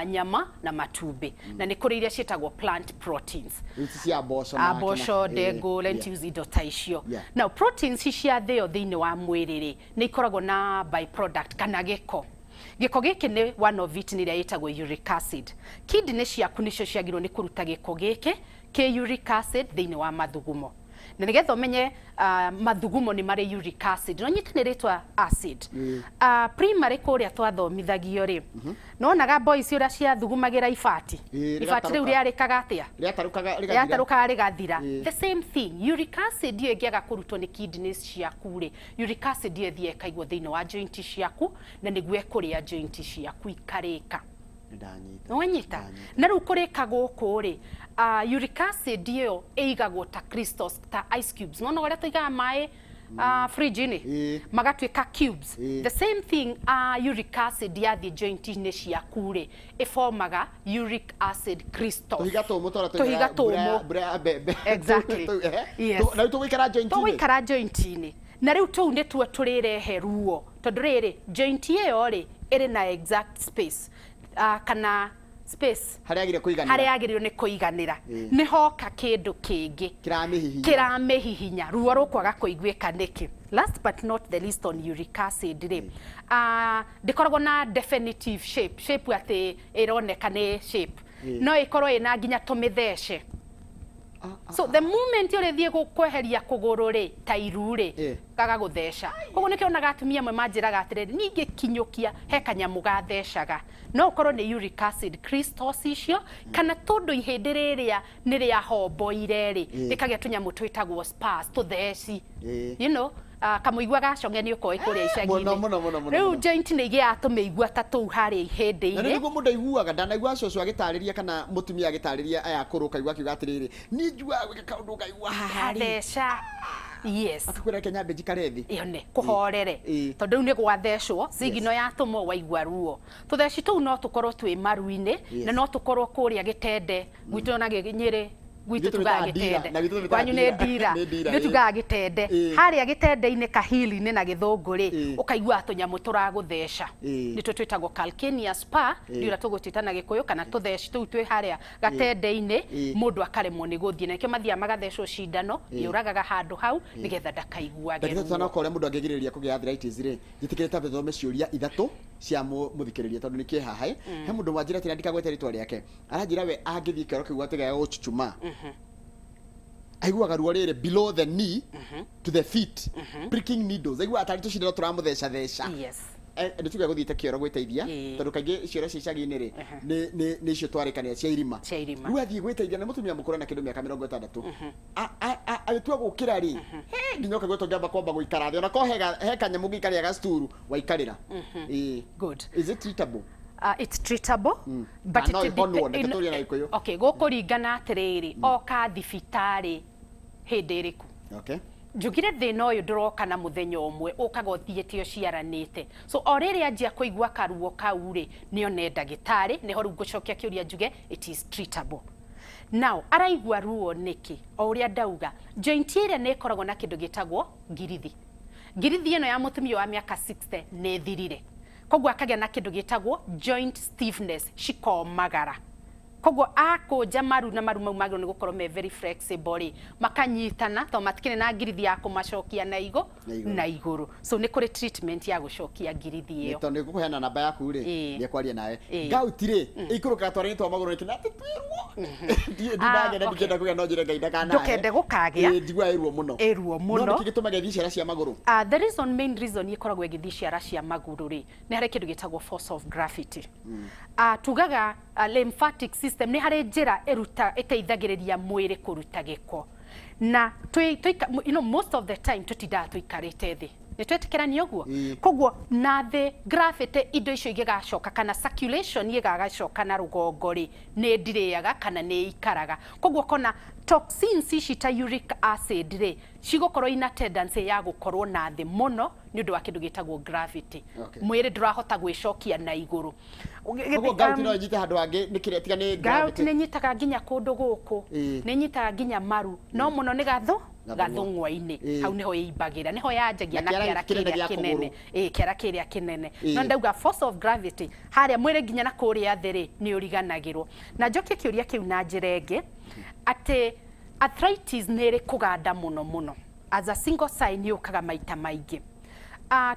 nyama na matumbĩ, na nĩ kũrĩ iria ciĩtagwo plant proteins. Ici cia mboco na Mboco, ndengũ, lentils, indo ta icio. Now proteins ici ciathĩo thĩinĩ wa mwĩrĩ rĩ, nĩ ikoragwo na byproduct kana gĩko. Gĩko gĩkĩ nĩ one of it, nĩ ĩrĩa ĩtagwo uric acid. Kidney ciaku nĩcio ciagĩrĩirwo nĩ kũruta gĩko gĩkĩ kĩ uric acid thĩinĩ wa mathugumo. Na nĩgetha ũmenye mathugumo nĩ marĩ uric acid, no nyite nĩ rĩtwa acid. Primary kũrĩa twathomithagio rĩ, nĩwonaga boys ũrĩa ciathugumagĩra ibati. Ibati rĩu rĩarĩkaga atĩa? Rĩatarũkaga rĩgathira. Rĩatarũkaga rĩgathira. The same thing, uric acid ĩyo ĩngĩaga kũrutwo nĩ kidneys ciaku rĩ, uric acid ĩyo ĩthiaga ĩkaigwo thĩinĩ wa joint ciaku, na nĩguo ĩkũrĩa joint ciaku ikarĩka. Nĩndanyita. Nĩwanyita? Ndanyita. Na rĩu kũrĩka gũkũ rĩ, uric acid ĩyo ĩigagwo ta crystals, ta ice cubes. Nĩwona ũrĩa tũigaga maĩ, fridge-inĩ? Magatuĩka cubes. The same thing, uric acid yathiĩ joint-inĩ ciaku rĩ, ĩformaga uric acid crystals. Tũhiga tũmũ tũrĩa Tũhiga tũigaga tũmũ. mbura ya mbembe. Exactly. Yes. Na rĩu tũgũikara joint-inĩ? Tũgũikara joint-inĩ. Na rĩu tũu nĩtuo tũrĩrehe ruo. Tondũ rĩrĩ, joint ĩyo rĩ, ĩrĩ na exact space. Kana space. Harĩa yagĩrĩire kũiganĩra. Harĩa yagĩrĩirwo nĩ kũiganĩra. Nĩ hoka kĩndũ kĩngĩ. Kĩramĩhihinya. Kĩramĩhihinya. Ruo rũkwaga kũiguĩka nĩkĩ? Last but not the least on uric acid rĩ, ndĩkoragwo na definitive shape, shape atĩ ĩroneka nĩ shape. No ĩkorwo ĩna nginya tũmĩthece. So the moment ũrĩthiĩ kweheria kũgũrũ rĩ, ta iru rĩ, gagagũtheca. Koguo nĩkĩo onaga atumia amwe manjĩraga atĩrĩrĩ, niĩ ngĩkinyũkia he kanyamũ gathecaga. No ũkorwo nĩ uric acid crystals icio, kana tondũ ihĩndĩ rĩrĩa nĩ rĩahomboire rĩ, rĩkagĩa tũnyamũ twĩtagwo spurs, tũtheci. You know, kamũigua gaconge nĩ ũkoĩ kũrĩa icagi-inĩ. Mũno, mũno, mũno, mũno, Rĩu mũno. joint nĩ igĩaga tũmĩigua ta tũu harĩa ihĩndĩ-inĩ. Na nĩguo mũndũ aiguaga, ndanaigua cũcũ agĩtarĩria kana mũtumia agĩtarĩria aya akũrũ, ũkaigua akiuga atĩrĩrĩ, niĩ njugaga gwĩka kaũndũ ngaigua haha rĩ. Gatheca. Yes. Akakwĩra reke nyambe njikare thĩ. Yone, kũhorere. Tondũ rĩu nĩ gwathecwo, signal yatũmwo waigua ruo. Tũtheci tũu no tũkorwo twĩ maru-inĩ, na no tũkorwo kũrĩa gĩtende, gwitũ na Nyĩrĩ, gwitũ Gwitũ tugaga twĩtaga ndira, gĩtende. na gwitũ twĩtaga Kwanyu nĩ ndira. ndira. Nĩ ndira, Gwitũ tugaga gĩtende. Harĩa gĩtende-inĩ kahili-inĩ na gĩthũngũ rĩ, ũkaigua tũnyamũ tũragũtheca. Nĩtuo twĩtagwo calcaneus spur, nĩ ũrĩa tũgũtwĩta na gĩkũyũ, kana tũtheci tũu twĩ harĩa gatende-inĩ, mũndũ akaremwo nĩ gũthiĩ. Na nĩkĩo mathiaga magathecwo cindano, yũragaga handũ hau, nĩgetha ndakaiguage Ndagĩtarĩ, ruo. tũtanoka ũrĩa mũndũ angĩgirĩrĩria kũgĩa arthritis rĩ, njĩtĩkĩre tambe tũthome ciũria ithatũ cia mũthikĩrĩria tondũ nĩ kĩeha haĩ. He mũndũ wanjĩra atĩrĩ, ndikagwete rĩtwa rĩake, aranjĩra we angĩthiĩ kĩoro kĩu atĩ gĩa gũchuchuma, aiguaga ruo rĩrĩ below the knee to the feet, pricking needles, aiguaga tarĩ tũcindano tũramũtheca theca. Nĩ tuge gũthiĩte kĩoro gwĩteithia, tondũ kaingĩ cioro cia icagi-inĩ rĩ, nĩ icio twarĩkanĩra cia irima. Cia irima. Rĩu athiĩ gwĩteithia na mũtumia mũkũrũ na kĩndũ mĩaka mĩrongo ĩtandatũ. Agĩtua gũkĩra rĩ, he, nginya ũkaigua tũngĩamba kwamba gũikara thĩ, ona korwo he kanyamũ gĩikarĩra gacturu, waikarĩra. Good. Is it treatable? It's treatable, but No, it ĩhonwo, reke tũrie na Gĩkũyũ. Okay, gũkũringana atĩrĩrĩ, oka thibitarĩ hĩndĩ ĩrĩkũ? Njugire thĩna ũyũ ndũroka na mũthenya ũmwe, ũkaga ũthiĩte ũciaranĩte. So o rĩrĩa anjia kũigua karuo kau rĩ, nĩone ndagĩtarĩ, nĩho rĩu ngũcokia kĩũria njuge it is treatable. Now, araigua ruo nĩkĩ? O ũrĩa ndauga, joint ĩrĩa nĩ ĩkoragwo na kĩndũ gĩtagwo ngirithi. Ngirithi ĩno ya mũtumia wa mĩaka 60 nĩ ĩthirire. Koguo akagĩa na kĩndũ gĩtagwo joint stiffness, cikomagara. Koguo akũnja maru na maru mau magĩrĩirwo nĩ gũkorwo me very flexible rĩ, makanyitana tondũ matikĩrĩ na ngirithi ya kũmacokia na igũ Na igũrũ. na igũrũ. So nĩ kũrĩ treatment ya gũcokia ngirithi ĩyo. Tondũ nĩ ngũkũheana namba yaku rĩ, Ĩĩ. nĩ ekwaria nawe. Ĩĩ. Gout rĩ, ĩikũrũkaga twara-inĩ twa magũrũ nĩkĩ? Na atĩ twĩrwo. Ndinagĩa na Ah, ndingĩenda kũgĩa no njĩre Ngai ndakanahe. Ndũkende gũkagĩa. Ĩĩ, njiguaga ĩ ruo mũno. Ĩ ruo mũno. No nĩkĩ gĩtũmaga ĩthiĩ ciara cia magũrũ? The reason, main reason ĩkoragwo ĩgĩthiĩ ciara cia magũrũ rĩ, nĩ harĩ kĩndũ gĩtagwo force of gravity. Tugaga lymphatic system nĩ harĩ njĩra ĩruta ĩteithagĩrĩria mwĩrĩ kũruta gĩko na twĩ, tũika, you know, most of the time tũtindaga tũikarĩte thĩ, nĩ twetĩkĩrania ũguo? Ĩĩ. Koguo na thĩ gravity indo icio igĩgacoka kana circulation ĩgagacoka na rũgongo rĩ, nĩ ndirĩaga kana nĩ ikaraga, koguo kona toxins ici ta uric acid rĩ, cigũkorwo ina tendency ya gũkorwo na thĩ mũno nĩ ũndũ wa kĩndũ gĩtagwo gravity. Mwĩrĩ ndũrahota gwĩcokia na igũrũ. Koguo gout no ĩnyite handũ hangĩ nĩ kĩrĩa tiga nĩ Gout gravity? nĩ nyitaga nginya kũndũ gũkũ, nĩ nyitaga nginya maru, no mũno nĩ gathu Gathũng'wa. Gathũng'wa-inĩ. Hau nĩho ĩimbagĩra, nĩho yanjagia Na na kĩara kĩara kĩnene kĩrĩa gĩa kĩnene. kũgũrũ. Ĩĩ, kĩara kĩrĩa kĩnene. No ndauga force of gravity harĩa mwĩrĩ nginya na kũrĩa thĩ rĩ, nĩ ũriganagĩrwo. Na njokie kĩũria kĩu na njĩra ĩngĩ, atĩ arthritis nĩ ĩrĩ kũganda mũno mũno, as a single sign yũkaga maita maingĩ.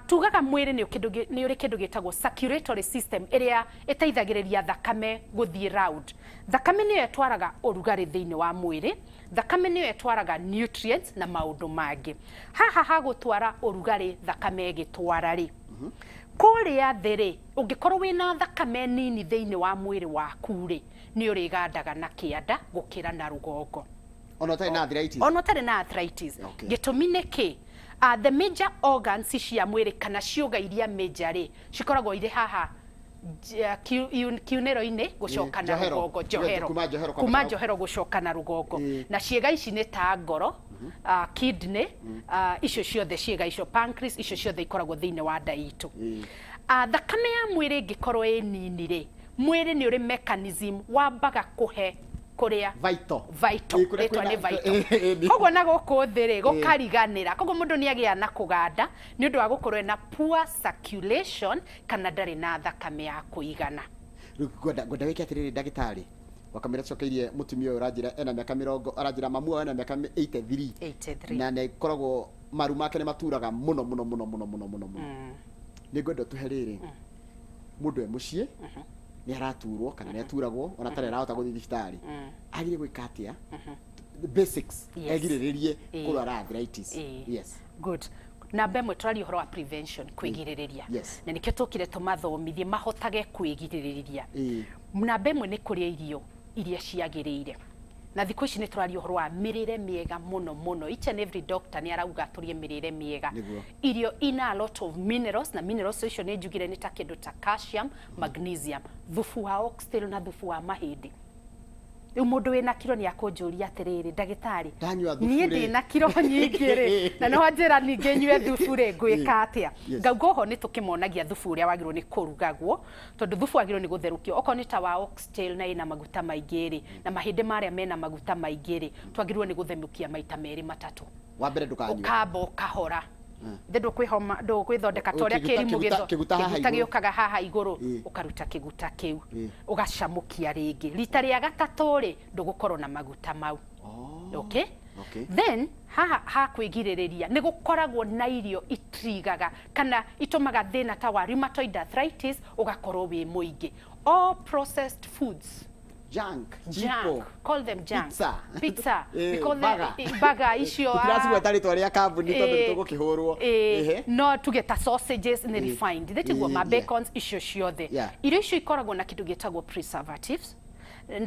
Tugaga mwĩrĩ nĩ kĩndũ nĩ ũrĩ kĩndũ gĩtagwo circulatory system ĩrĩa ĩteithagĩrĩria thakame gũthiĩ round. Thakame nĩyo ĩtwaraga ũrugarĩ thĩinĩ wa mwĩrĩ, thakame nĩyo ĩtwaraga nutrients na maũndũ mangĩ. Haha ha gũtwara ũrugarĩ thakame ĩgĩtwara rĩ, kũrĩa thĩ rĩ, ũngĩkorwo wĩna thakame nini thĩinĩ wa mwĩrĩ waku rĩ, nĩ ũrĩgandaga na kĩanda gũkĩra na rũgongo. Ona ũtarĩ na arthritis? Ona ũtarĩ na arthritis. Gĩtũmi nĩ kĩ? The major organs cia mwĩrĩ kana ciũga iria major rĩ, cikoragwo irĩ haha kiunĩro-inĩ gũcoka na Njohero. rũgongo, njohero. Kuma njohero kuma kwambata. Njohero gũcoka na rũgongo. Na ciĩga ici nĩ ta ngoro, kidney, icio ciothe ciĩga icio, pancreas, icio ciothe ikoragwo thĩinĩ wa nda itũ. Thakame ya mwĩrĩ ĩngĩkorwo ĩ nini rĩ, mwĩrĩ nĩ ũrĩ mechanism wambaga kũhe kũrĩa Vital. Vital. Ĩĩ, kũrĩa Rĩtwa nĩ kwĩna- vital. Koguo na gũkũ thĩ rĩ, gũkariganĩra, koguo mũndũ nĩ agĩa na kũganda nĩ ũndũ wa gũkorwo ena poor circulation kana ndarĩ na thakame ya kũigana. Rĩu ngwenda wĩke atĩrĩrĩ, ndagĩtarĩ, wakamĩra cokeirie mũtumia ũyũ ũranjĩra ena mĩaka 80, aranjĩra mamu wao ena mĩaka 83. 83. Na nĩ koragwo maru make nĩ maturaga mũno mũno mũno mũno mũno mũno mũno. Nĩ ngwenda ũtũhe rĩrĩ, mũndũ e mũciĩ nĩ araturwo kana nĩ aturagwo ona atarĩ arahota gũthiĩ thibitarĩ, agĩrĩire gwĩka atĩa, the basics, egirĩrĩrie kũrwara arthritis? Yes. Good. Namba ĩmwe, tũraria ũhoro wa prevention, kwĩgirĩrĩria. Na nĩkĩo tũkire tũmathomithie mahotage kwĩgirĩrĩria. Namba ĩmwe nĩ kũrĩa irio iria ciagĩrĩire, na thikũ ici nĩ tũraria ũhoro wa mĩrĩre mĩega mũno mũno. Each and every doctor nĩ arauga tũrĩe mĩrĩre mĩega. Irio ina a lot of minerals, na minerals icio nĩ njugire nĩ ta kĩndũ ta calcium, magnesium, thubu wa oxtail na thubu wa mahĩndĩ. Rĩu mũndũ wĩna kiro nĩ akũnjũria atĩrĩrĩ, "Ndagĩtarĩ, Ndanyua thubu niĩ rĩ." ndĩna kiro nyingĩ rĩ, na no njĩra ningĩ nyue thubu rĩ, ngwĩka atĩa?" Ngauga oho nĩ tũkĩmonagia thubu ũrĩa wagĩrĩirwo nĩ kũrugagwo, tondũ thubu wagĩrĩirwo nĩ gũtherũkio. Okorwo nĩ ta wa oxtail na ĩna maguta maingĩ rĩ, na mahĩndĩ marĩa mena maguta maingĩ rĩ, twagĩrĩirwo nĩ gũtherũkia maita merĩ matatũ. Wa mbere ndũkanyue. Ũkamba ũkahora thĩ, ndũkwĩhoma, ndũkwĩthondeka ta ũrĩa Kĩguta- kĩrimũ kĩguta haha kĩguta igũrũ. Gĩũkaga haha igũrũ. Ũkaruta kĩguta kĩu, ũgacamũkia rĩngĩ rita rĩa gatatũ rĩ, ndũgũkorwo na maguta mau. Okay? Okay. Then haha ha kwĩgirĩrĩria nĩ gũkoragwo na irio itrigaga kana itũmaga thĩna ta wa rheumatoid arthritis ũgakorwo wĩ mũingĩ: all processed foods. Junk. Junk. Chipo. Call them junk. Pizza. Pizza. We call them burger. Burger icio. Tũtiracigweta rĩtwa rĩa kambuni tondũ nĩ tũgũkĩhũrwo. No tuge ta sausages nĩ refined, thĩ ma bacons icio ciothe. Irio icio ikoragwo na kĩndũ gĩtagwo preservatives.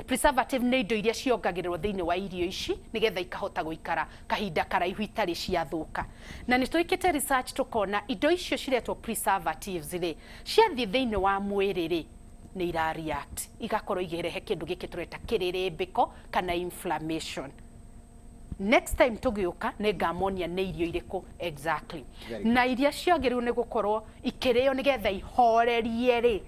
Preservative nĩ indo iria ciongagĩrĩrwo thĩinĩ wa irio ici nĩgetha ikahota gũikara kahinda karaihu itarĩ ciathũka. Na nĩ twĩkĩte research tũkona indo icio ciretwo preservatives rĩ, ciathiĩ thĩinĩ wa mwĩrĩ rĩ, nĩ ira react, igakorwo ikĩrehe kĩndũ gĩkĩ tũreta kĩrĩrĩmbĩko kana inflammation. Next time tũgĩũka nĩ ngamonia nĩ irio irĩkũ exactly Very good. na iria ciagĩrĩirwo nĩ gũkorwo ikĩrĩo nĩgetha ihorerie rĩ,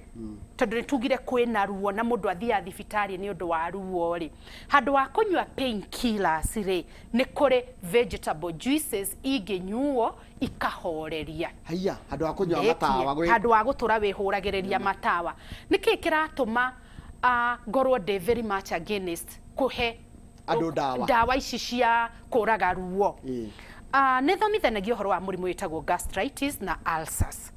tondũ nĩ tugire kwĩna ruo na mũndũ athiaga thibitarĩ nĩ ũndũ wa ruo rĩ, handũ wa kũnyua pain killers rĩ, nĩ kũrĩ vegetable juices ingĩnyuo ikahoreria. Haiya, handũ ha kũnyua matawa handũ wa gũtũra wĩhũragĩrĩria matawa. Nĩkĩ kĩratũma Ngorwo ndĩ very much against kũhe Andũ ndawa. Ndawa ici cia kũraga ruo. Nĩ thomithanagia ũhoro wa mũrimũ wĩtagwo gastritis na ulcers.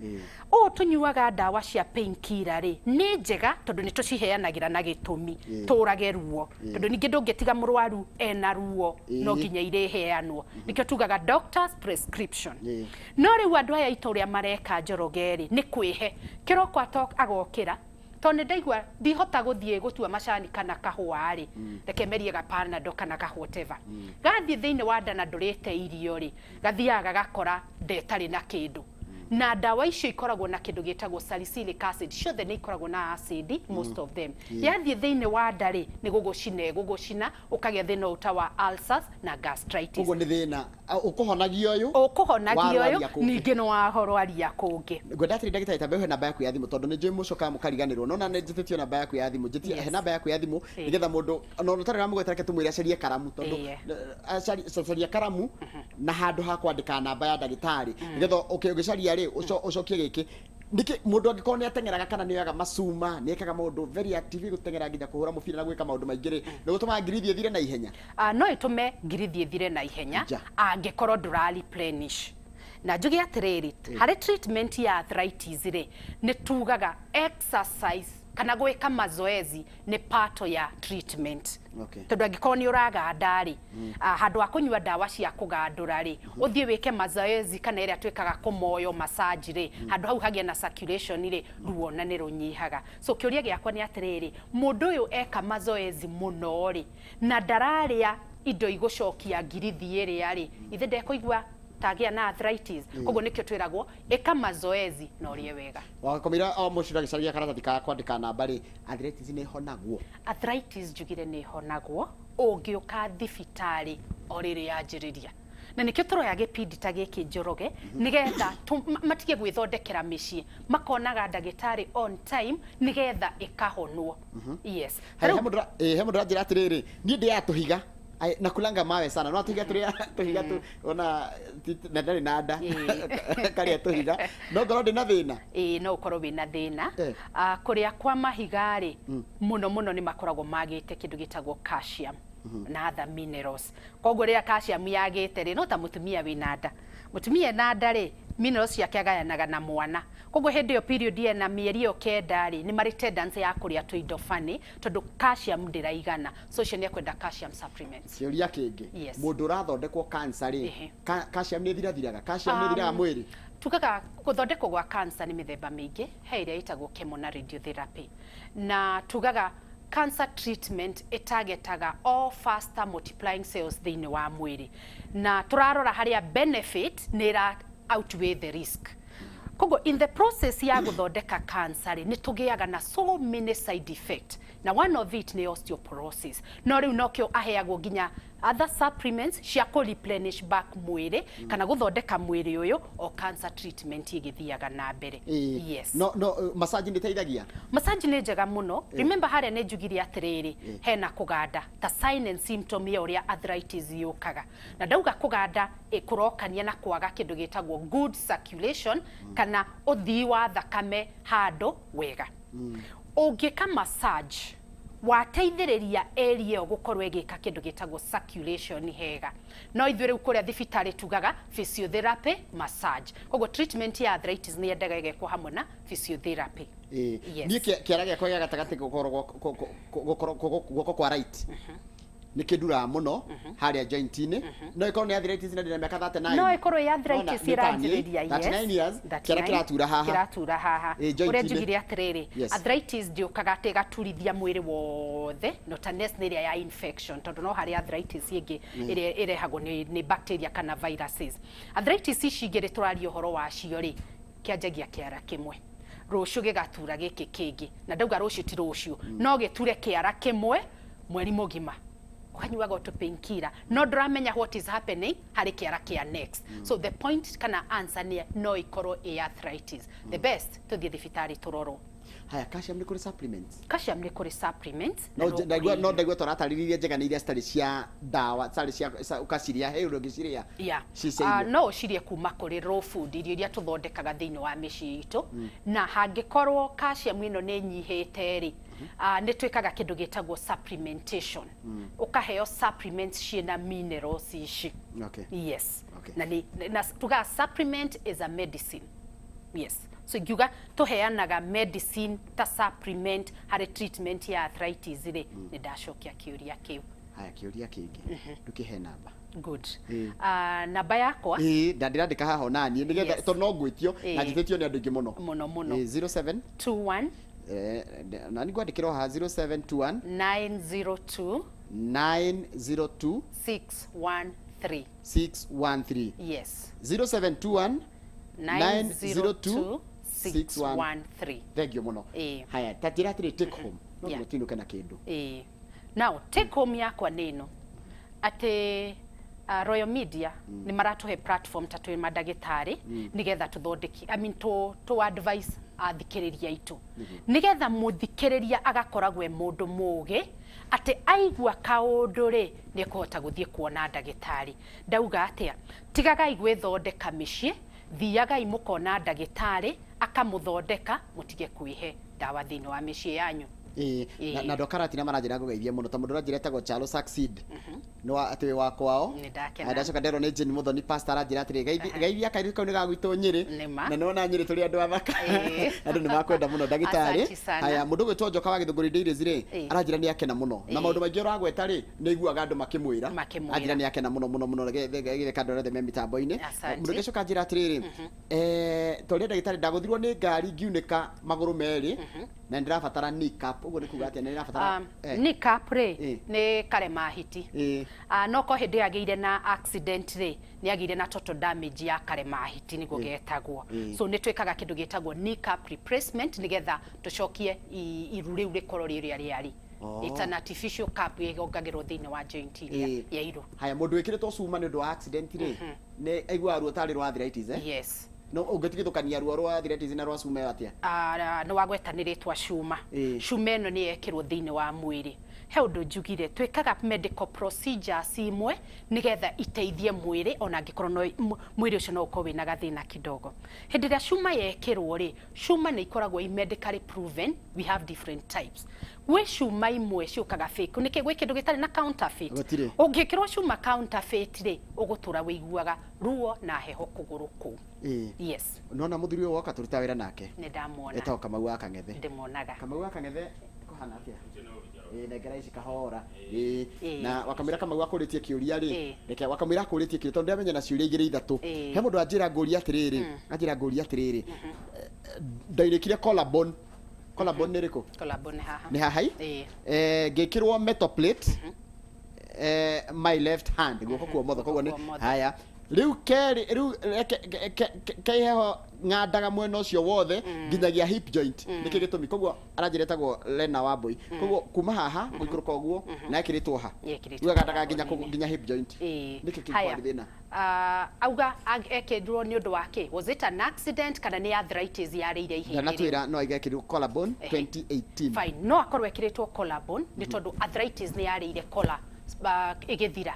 Ũũ tũnyuaga ndawa cia painkiller rĩ, nĩ njega tondũ nĩ tũciheanagĩra na gĩtũmi tũrage ruo, tondũ ningĩ ndũngĩtiga mũrwaru ena ruo, no nginya irĩheanwo. Nĩkĩo tugaga doctor's prescription. No rĩu andũ aya aitũ ũrĩa mareka, Njoroge rĩ, nĩ kwĩhe kĩroko agokĩra, tondũ nĩ ndaigua ndihota gũthiĩ gũtua macani kana kahũa rĩ, reke merie ga Panadol kana ga whatever. Gathiĩ thĩinĩ wa nda na ndũrĩte irio rĩ, gathiaga gagakora nda ĩtarĩ na kĩndũ. Na ndawa icio ikoragwo na kĩndũ gĩtagwo salicylic acid, ciothe nĩ ikoragwo na acid, most of them. Yathiĩ thĩinĩ wa nda rĩ, nĩ gũgũcina ĩgũgũcina, ũkagĩa thĩna ũyũ ta wa ulcers na gastritis. Koguo nĩ thĩna ũkũhonagia ũyũ. Ũkũhonagia ũyũ. Warwaria kũngĩ. Ningĩ nĩ warwaria kũngĩ. Ngwenda atĩrĩ, ndagĩtarĩ, tambe ũhe namba yaku ya thimũ, tondũ nĩ njũĩ mũcokaga mũkariganĩrwo, no na nĩ njĩtĩtio namba yaku ya thimũ, njĩtie. He namba yaku ya thimũ, nĩgetha mũndũ ona ũtarĩ ũramũgweta, reke tũmwĩre acarie karamu, tondũ acaria karamu na handũ ha kwandĩka namba ya ndagĩtarĩ, nĩgetha ũgĩcaria rĩ, ũcokie gĩkĩ nĩkĩ. Mũndũ angĩkorwo nĩ ateng'eraga kana nĩ oyaga macuma, nĩ ekaga maũndũ very active, gũteng'era nginya kũhũra mũbira na gwĩka maũndũ maingĩ rĩ, nĩ gũtũmaga ngirithi ĩthire na ihenya? No ĩtũme ngirithi ĩthire na ihenya angĩkorwo ndũra replenish. Na njuge atĩrĩrĩ, harĩ treatment ya arthritis rĩ, nĩ tugaga exercise kana gwĩka mazoezi nĩ part ya treatment, tondũ angĩkorwo nĩ ũraganda rĩ, handũ ha kũnyua ndawa cia kũgandũra rĩ, ũthiĩ wĩke mazoezi kana ĩrĩa twĩkaga kũmoyo massage rĩ, handũ hau hagĩe na circulation rĩ, ruo na nĩ rũnyihaga. So kĩũria gĩakwa nĩ atĩrĩrĩ, mũndũ ũyũ eka mazoezi mũno rĩ, na ndararĩa indo igũcokia ngirithi ĩrĩa rĩ, ithe ndekũigua tagĩa na arthritis? Koguo nĩkĩo twĩragwo ĩka mazoezi na ũrĩe wega. Wakomira o mũciĩ agĩcaria karatathi ka kwandĩka namba rĩ, arthritis nĩ ĩhonagwo? Arthritis njugire nĩ ĩhonagwo ũngĩũka thibitarĩ o rĩrĩ yanjĩrĩria, na nĩkĩo tũroya gĩpindi ta gĩkĩ, Njoroge, nĩgetha matige gwĩthondekera mĩciĩ, makonaga ndagĩtarĩ on time nĩgetha ĩkahonwo, yes. He mũndũ ũranjĩra atĩrĩrĩ, niĩ ndĩaga tũhiga. Ai, nakulanga mawe sana, no tũhiga tũrĩa tũhiga tu ona na ndarĩ na nda, karĩa tũhiga, no ngorwo ndĩ na thĩna? Ĩĩ, no ũkorwo wĩna thĩna. Kũrĩa kwa mahiga rĩ, mũno mũno nĩ makoragwo magĩte kĩndũ gĩtagwo calcium na other minerals. Koguo rĩrĩa calcium yagĩte rĩ, no ta mũtumia wĩna nda, mũtumia ena nda rĩ, minerals ciake agayanaga na mwana. Koguo hĩndĩ ĩyo period ena mĩeri ĩyo 9 rĩ, nĩ marĩ tendency ya kũrĩa tũindo funny tondũ calcium ndĩraigana. So ũcio nĩ ekwenda calcium supplements. Kĩũria kĩngĩ. Yes. Mũndũ ũrathondekwo cancer rĩ, calcium nĩ ĩthirathiraga? Calcium nĩ ĩthiraga mwĩrĩ? Tugaga gũthondekwo gwa cancer nĩ mĩthemba mĩingĩ. He ĩrĩa ĩtagwo chemo na radiotherapy, na tugaga cancer treatment ĩtagetaga all faster multiplying cells thĩinĩ wa mwĩrĩ, na tũrarora harĩa benefit nĩ ĩra outweigh the risk. Koguo in the process ya gũthondeka cancer rĩ, nĩ tũgĩaga na so many side effect, na one of it nĩ osteoporosis. No rĩu nokĩo aheagwo nginya other supplements cia kũ replenish back mwĩrĩ kana gũthondeka mwĩrĩ ũyũ o cancer treatment ĩgĩthiaga na mbere. Yes. No massage nĩ ĩteithagia? Massage nĩ njega mũno. Remember harĩa nĩ njugire atĩrĩrĩ, hena kũganda ta sign and symptom ya ũrĩa arthritis yũkaga, na ndauga kũganda kũrokania na kwaga kĩndũ gĩtagwo good circulation kana ũthii wa thakame handũ wega. Ũngĩka massage, wateithĩrĩria area ĩyo gũkorwo ĩgĩka kĩndũ gĩtagwo circulation hega. No ithuĩ rĩu kũrĩa thibitarĩ tugaga physiotherapy, massage. Koguo treatment ya arthritis nĩ yendaga ĩgekwo hamwe na physiotherapy. Yes. Niĩ kĩara gĩakwa gĩa gatagatĩ, gũkorwo guoko kwa right nĩ kĩnduraga mũno harĩa joint-inĩ. No ĩkorwo nĩ arthritis na ndĩna mĩaka 39? No ĩkorwo ĩ arthritis. Nona, nĩ ta niĩ, Ĩranjĩrĩria, yes. 39 years, 39. Kĩara kĩratura haha. Kĩratura haha. Ĩ, joint-inĩ. Ũrĩa njugire atĩrĩrĩ, arthritis ndĩũkaga atĩ ĩgaturithia mwĩrĩ wothe, no ta nĩ ĩrĩa ya infection, tondũ no harĩ arthritis ĩngĩ ĩrĩa ĩrehagwo nĩ bacteria kana viruses. Arthritis ici igĩrĩ tũraria ũhoro wacio rĩ, kĩanjagia kĩara kĩmwe, rũciũ gĩgatura gĩkĩ kĩngĩ. Na ndauga rũciũ ti rũciũ, no gĩture kĩara kĩmwe mweri mũgima ũkanyuaga tũ painkiller, no ndũramenya what is happening harĩ kĩara kĩa next. So the point kana answer nĩ no ikorwo ĩ arthritis. The best tũthiĩ thibitarĩ tũrorwo. Haya, calcium nĩ kũrĩ supplements? Calcium nĩ kũrĩ supplements na no no ndaigua kũrĩ no irio. Ndaigua tũratarĩria njega nĩ iria citarĩ cia ndawa, citarĩ cia ũkaciria, he ũndũ ũngĩcirĩa ci cia irio. No ũcirie kuma kũrĩ raw food, irio iria tũthondekaga thĩinĩ wa mĩciĩ itũ. Na hangĩkorwo calcium ĩno nĩ nyihĩte rĩ, Nĩ twĩkaga kĩndũ gĩtagwo supplementation, ũkaheo supplements ciĩna minerals ici. Yes. Na nĩ na tugaga supplement is a medicine. Yes, so ingiuga tũheanaga medicine ta supplement harĩ treatment ya arthritis rĩ, nĩ ndacokia kĩũria kĩu. Haya, kĩũria kĩngĩ, ndũkĩhe namba. Good. Namba yakwa. Ĩĩ, na ndĩrandĩka haha onaniĩ nĩgetha tondũ no ngwĩtio na njĩtĩtio nĩ andũ aingĩ mũno. Mũno mũno. Ĩĩ, 07 21. Na nĩ ngwandĩkĩra o haha, 0721 902 902 613. 613. Yes. 0721 902 613. Thank you mũno. Haya, ta njĩra atĩrĩ, take home no nginya tũinũke na kĩndũ. Ĩĩ. Now take home yakwa nĩ ĩno, atĩ Royal Media nĩ maratũhe platform ta twĩ mandagĩtarĩ nĩgetha tũthondeke, I mean, tũ advice athikĩrĩria aitũ, nĩgetha mũthikĩrĩria agakoragwo e mũndũ mũgĩ atĩ aigua kaũndũ rĩ, nĩ ekũhota gũthiĩ kuona ndagĩtarĩ. Ndauga atĩa? Tigagai gwĩthondeka mĩciĩ, thiagai mũkona ndagĩtarĩ akamũthondeka, mũtige kwĩhe ndawa thĩinĩ wa mĩciĩ yanyu. Ĩĩ, na andũ a Karatina maranjĩra ngũgeithie mũno, ta mũndũ ũranjĩra etagwo Chalo Succeed, nĩ wa atĩ wĩ wa kwao. Nĩ ndakena. Haya, ndacoka nderwo nĩ Jane Muthoni, pastor, aranjĩra atĩrĩ, geithia kairĩtu kau nĩ ga gwitũ Nyĩrĩ. Nĩ ma. Na nĩwona Nyĩrĩ tũrĩ andũ athaka. Andũ nĩ makwenda mũno ndagĩtarĩ. Asanti sana. Haya, mũndũ ũgwĩtwo Njoka wa Gĩthũngũri Dairies rĩ, aranjĩra nĩ akena mũno na maũndũ maingĩ ũragweta rĩ, nĩ aiguaga andũ makĩmwĩra. Makĩmwĩra. Anjĩra nĩ akena mũno mũno mũno, gĩtheka andũ arĩa othe me mĩtambo-inĩ. Asanti. Mũndũ ũngĩ acoka anjĩra atĩrĩrĩ, ta ũrĩa ndagĩtarĩ, ndagũthirwo nĩ ngari ngiunĩka magũrũ merĩ na nĩndĩrabatara kneecap, ũguo nĩ kuga atĩa? Nĩndĩrabatara Kneecap rĩ, nĩ karema hiti. No ko hĩndĩ ĩyo agĩire na accident rĩ, nĩ agĩire na total damage ya karema hiti, nĩguo getagwo. So nĩ twĩkaga kĩndũ gĩtagwo kneecap replacement nĩgetha tũcokie iru rĩu rĩkorwo rĩrĩa rĩarĩ. It's an artificial cap ĩgongagĩrwo thĩinĩ wa joint iria ya iru. Haya, mũndũ wĩkĩrĩtwo cuma nĩ ũndũ wa accident rĩ, nĩ aiguaga ruo tarĩ rwa arthritis, eh? Yes. No ũngĩtigithũkania ruo rwa arthritis na rwa cuma ĩyo atĩa? Nĩ wagweta nĩ rĩtwa cuma. Cuma ĩno nĩ yekĩrwo thĩinĩ wa mwĩrĩ. He ũndũ njugire, twĩkaga medical procedures imwe nĩgetha iteithie mwĩrĩ, ona angĩkorwo no mwĩrĩ ũcio no ũkorwo wĩna gathĩna kidogo. Hĩndĩ ĩrĩa cuma yekĩrwo rĩ, cuma nĩ ikoragwo i medically proven, we have different types. Gwĩ cuma imwe ciũkaga fake, nĩkĩ gwĩ kĩndũ gĩtarĩ na counterfeit? Gũtirĩ. Ũngĩkĩrwo cuma counterfeit rĩ, ũgũtũra wĩiguaga ruo na heho kũgũrũ kũu. Yes. Nona mũthuri ũyũ woka tũruta wĩra nake. Nĩ ndamuona. Etagwo Kamau wa Kang'ethe. Ndĩmuonaga. Kamau wa Kang'ethe kũhana atĩa? Ĩĩ, nengera ici kahora. Ĩĩ. Na wakamwĩra Kamau akũrĩtie kĩũria rĩ, reke wakamwĩra akũrĩtie kĩũria tondũ ndĩramenya na ciũria igĩrĩ ithatũ. He mũndũ anjĩra ngũria atĩrĩrĩ, anjĩra ngũria atĩrĩrĩ, ndainĩkire collarbone. Collarbone nĩ ĩrĩkũ? Collarbone haha. Nĩ haha i? Ĩĩ. Ngĩkĩrwo metal plate, my left hand, guoko kwa ũmotho, koguo nĩ Guoko kwa ũmotho. Haya, rĩu kerĩ, rĩu reke kaiheho ng'andaga mwena ũcio wothe nginyagia hip joint, nĩkĩ gĩtũmi? Koguo aranjĩra etagwo Lena Wambui, koguo kuma haha gũikũrũka ũguo na ekĩrĩtwo ha? Yekĩrĩtwo Rĩu agandaga nginya collarbone-inĩ. Nginya hip joint. Nĩkĩ kĩu Haya. kwarĩ thĩna? Auga ekĩrirwo nĩ ũndũ wa kĩ? Was it an accident kana nĩ arthritis yarĩire ihĩndĩ rĩu? Ndanatwĩra no aiga ekĩrirwo collarbone 2018. Fine, no akorwo ekĩrĩtwo collarbone nĩ tondũ arthritis nĩ yarĩire collar ĩgĩthira.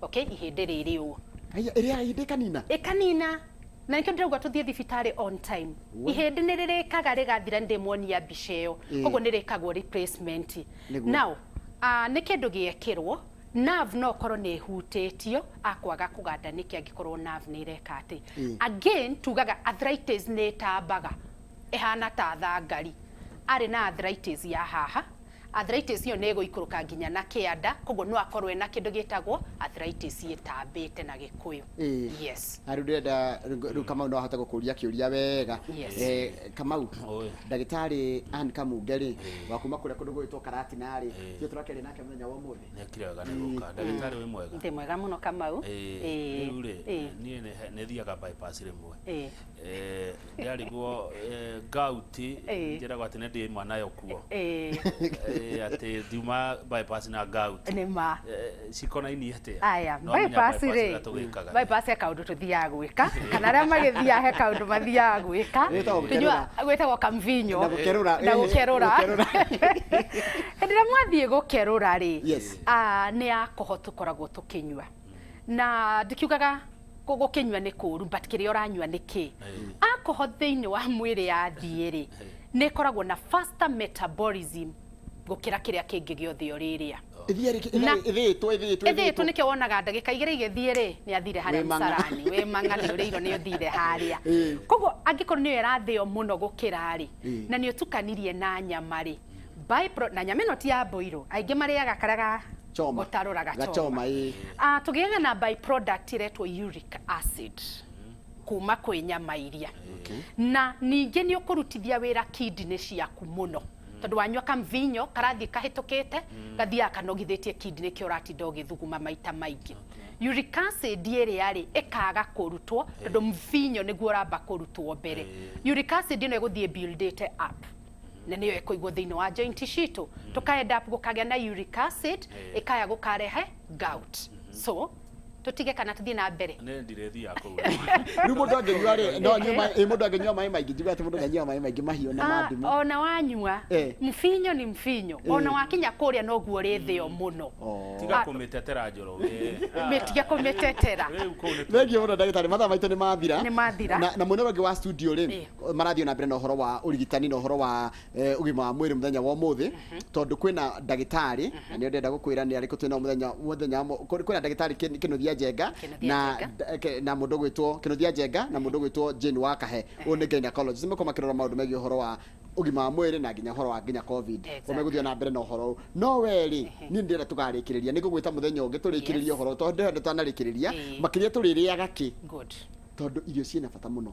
Okay, ihĩndĩ rĩrĩ ũũ. Aya, ĩrĩa ihĩndĩ ĩkanina? Ĩkanina. Na nĩkĩo ndĩrauga tũthiĩ thibitarĩ on time. Ihĩndĩ nĩ rĩrĩkaga rĩgathira, nĩ ndĩmuonia mbica ĩyo. Koguo nĩ rĩkagwo replacement. Now, nĩ kĩndũ gĩekĩrwo, nerve no korwo nĩ ĩhutĩtio, akwaga kũganda nĩkĩ angĩkorwo nerve nĩ ĩreka atĩ. Again, tugaga arthritis nĩ ĩtambaga, ĩhana ta thangari. Arĩ na arthritis ya haha, arthritis ĩyo nĩ ĩgũikũrũka nginya na kĩanda, koguo no akorwo ena kĩndũ gĩtagwo arthritis ĩtambĩte na Gĩkũyũ. Yes. Na rĩu ndĩrenda rĩu Kamau no ahote gũkũria kĩũria wega. Yes. Kamau, Oi. ndagĩtarĩ Ann Kamunge rĩ, wa kuma kũrĩa kũndũ gwĩtwo Karatina rĩ, ithuĩ tũrakĩaria nake mũthenya wa ũmũthĩ. Nĩ akire wega nĩ gũka. Ndagĩtarĩ, wĩ mwega? Ndĩ mwega mũno, Kamau. Rĩu rĩ, niĩ nĩ thiaga bypass rĩmwe. Ndĩarigwo gout, njĩragwo atĩ nĩ ndĩ nayo kuo. Atĩ ndiuma bypass na gout. Nĩ ma. Cikonainie atĩa? Aya, No menya bypass bypass rĩ, ũrĩa tũgĩkaga. Bypass he kaũndũ tũthiaga gwĩka, kana arĩa magĩthiaga he kaũndũ mathiaga gwĩka. Gwĩtagwo gũkerũra. Gwĩtagwo kamvinyo. Na gũkerũra. Na gũkerũra. Gũkerũra. Hĩndĩ ĩrĩa mwathiĩ gũkerũra rĩ, nĩ alcohol tũkoragwo tũkĩnyua. Na ndikiugaga gũkĩnyua nĩ kũũru, but kĩrĩa ũranyua nĩ kĩ? Alcohol thĩinĩ wa mwĩrĩ yathiĩ rĩ, nĩ ĩkoragwo na faster metabolism. Gũkĩra kĩrĩa kĩngĩ gĩothe ũrĩrĩa. Ĩthiĩ ĩthĩĩtwo, ĩthĩĩtwo. Ĩthĩĩtwo, nĩkĩo wonaga ndagĩka 2 igĩthiĩ rĩ, nĩ athire harĩa. Wĩ mang'a. Mũcarani wĩ mang'a, nĩ ũrĩirwo nĩ ũthire harĩa. Koguo angĩkorwo nĩyo ĩrathĩo mũno gũkĩra rĩ, na nĩ ũtukanirie na nyama rĩ, na nyama ĩno ti ya mboirũ, aingĩ marĩaga karĩa ga Choma. gũtarũra gachoma. Gachoma, ĩĩ. Ah, tũgĩaga na byproduct ĩretwo uric acid kuma kwĩ nyama iria, na ningĩ nĩ ũkũrutithia wĩra kidney ciaku mũno, tondũ wanyua kamvinyo karathiĩ kahĩtũkĩte, gathiaga kanogithĩtie kidney, kĩo ũratinda ũgĩthuguma maita maingĩ. Uric acid ĩrĩa rĩ ĩkaga kũrutwo, tondũ mvinyo nĩguo ũramba kũrutwo mbere. Uric acid ĩno ĩgũthiĩ buildĩte up, na nĩyo ĩkũigwo thĩinĩ wa joint citũ, tũka end up gũkagĩa na uric acid, ĩkaya gũkarehe gout. So tũtige kana tũthiĩ na mbere? Nĩ ndirĩthiaga kũu. Rĩu mũndũ angĩnyua rĩ, no anyue maĩ? Mũndũ angĩnyua maĩ maingĩ, njiguaga atĩ mũndũ angĩnyua maĩ maingĩ mahiũ na Ah, mandimũ. Ona wanyua mfinyo ni mfinyo, ona wakinya kũrĩa noguo ũrĩthĩo mũno. Oh. Tiga kũmĩtetera, Njoroge. Mĩtige kũmĩtetera. Rĩu kũu nĩ Thengiũ mũno, ndagĩtarĩ, mathaa maitũ nĩ mathira. Nĩ mathira. Na mwena ũrĩa ũngĩ wa studio rĩ, marathiĩ na mbere na ũhoro wa ũrigitani na ũhoro wa ũgima wa mwĩrĩ mũthenya wa ũmũthĩ, tondũ kwĩna ndagĩtarĩ, na nĩo ndĩrenda gũkwĩra nĩ arĩkũ twĩnao mũthenya kwĩna ndagĩtarĩ Kĩnuthia Njenga. Kĩnuthia Na Njenga. na mũndũ ũgwĩtwo Kĩnuthia Njenga na mũndũ ũgwĩtwo Jane Wakahe, ũyũ nĩ gynecologist. Nĩmekorwo makĩrora maũndũ megiĩ ũhoro wa ũgima wa mwĩrĩ na nginya ũhoro wa nginya COVID. Megũthiĩ na mbere na ũhoro ũyũ, no we rĩ, niĩ ndĩrenda tũkarĩkĩrĩria, nĩ ngũgwĩta mũthenya ũngĩ tũrĩkĩrĩrie ũhoro, tondũ ndĩrenda twanarĩkĩrĩria makĩria tũrĩrĩaga kĩ, tondũ irio ciĩna bata mũno,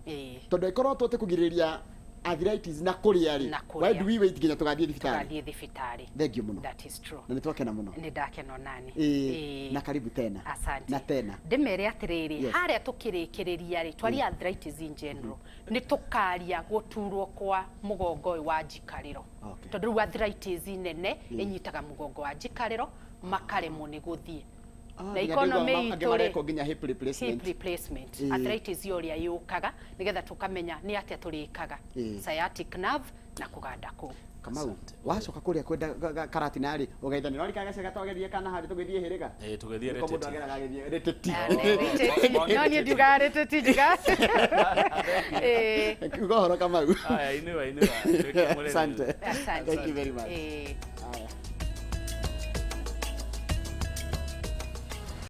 tondũ angĩkorwo tũhote kũgirĩrĩria arthritis na kũrĩa rĩ, Na kũrĩa. why do we wait nginya tũgathiĩ thibitarĩ? Tũgathiĩ thibitarĩ. Thengiũ mũno. That is true. Na nĩ twakena mũno. Nĩ ndakena nani. Na karibu tena. Asante. Na tena. Ndĩmere atĩrĩrĩ, harĩa tũkĩrĩkĩrĩria rĩ, twaria arthritis in general, nĩ tũkaria gũturwo kwa mũgongo ũyũ wa njikarĩro, tondũ rĩu arthritis nene ĩnyitaga mũgongo wa njikarĩro, makaremwo nĩ gũthiĩ. Ah, Na nginya economy ndĩraigua itũ angĩ rĩ, marekwo nginya hip replacement. Hip replacement. Arthritis yo ũrĩa yũkaga, nĩgetha tũkamenya nĩ atĩa tũrĩkaga sciatic nerve na kũganda kũu. Kamau, wacoka kũrĩa kwenda karatina rĩ, ũgeithania no rikaga cega twagerie kana harĩ tũgĩthiĩ hĩrĩga. Ĩĩ, tũgĩthiĩ Nĩko mũndũ Rĩtĩti. ageraga agĩthiĩ rĩtĩti. No niĩ ndiugaga rĩtĩti, njugaga Ĩĩ. Uga ũhoro, Kamau. Aya, inĩwa inĩwa. Tuĩke mũrĩmi. Asante. Asante. Thank you very much. Ĩĩ. Haya.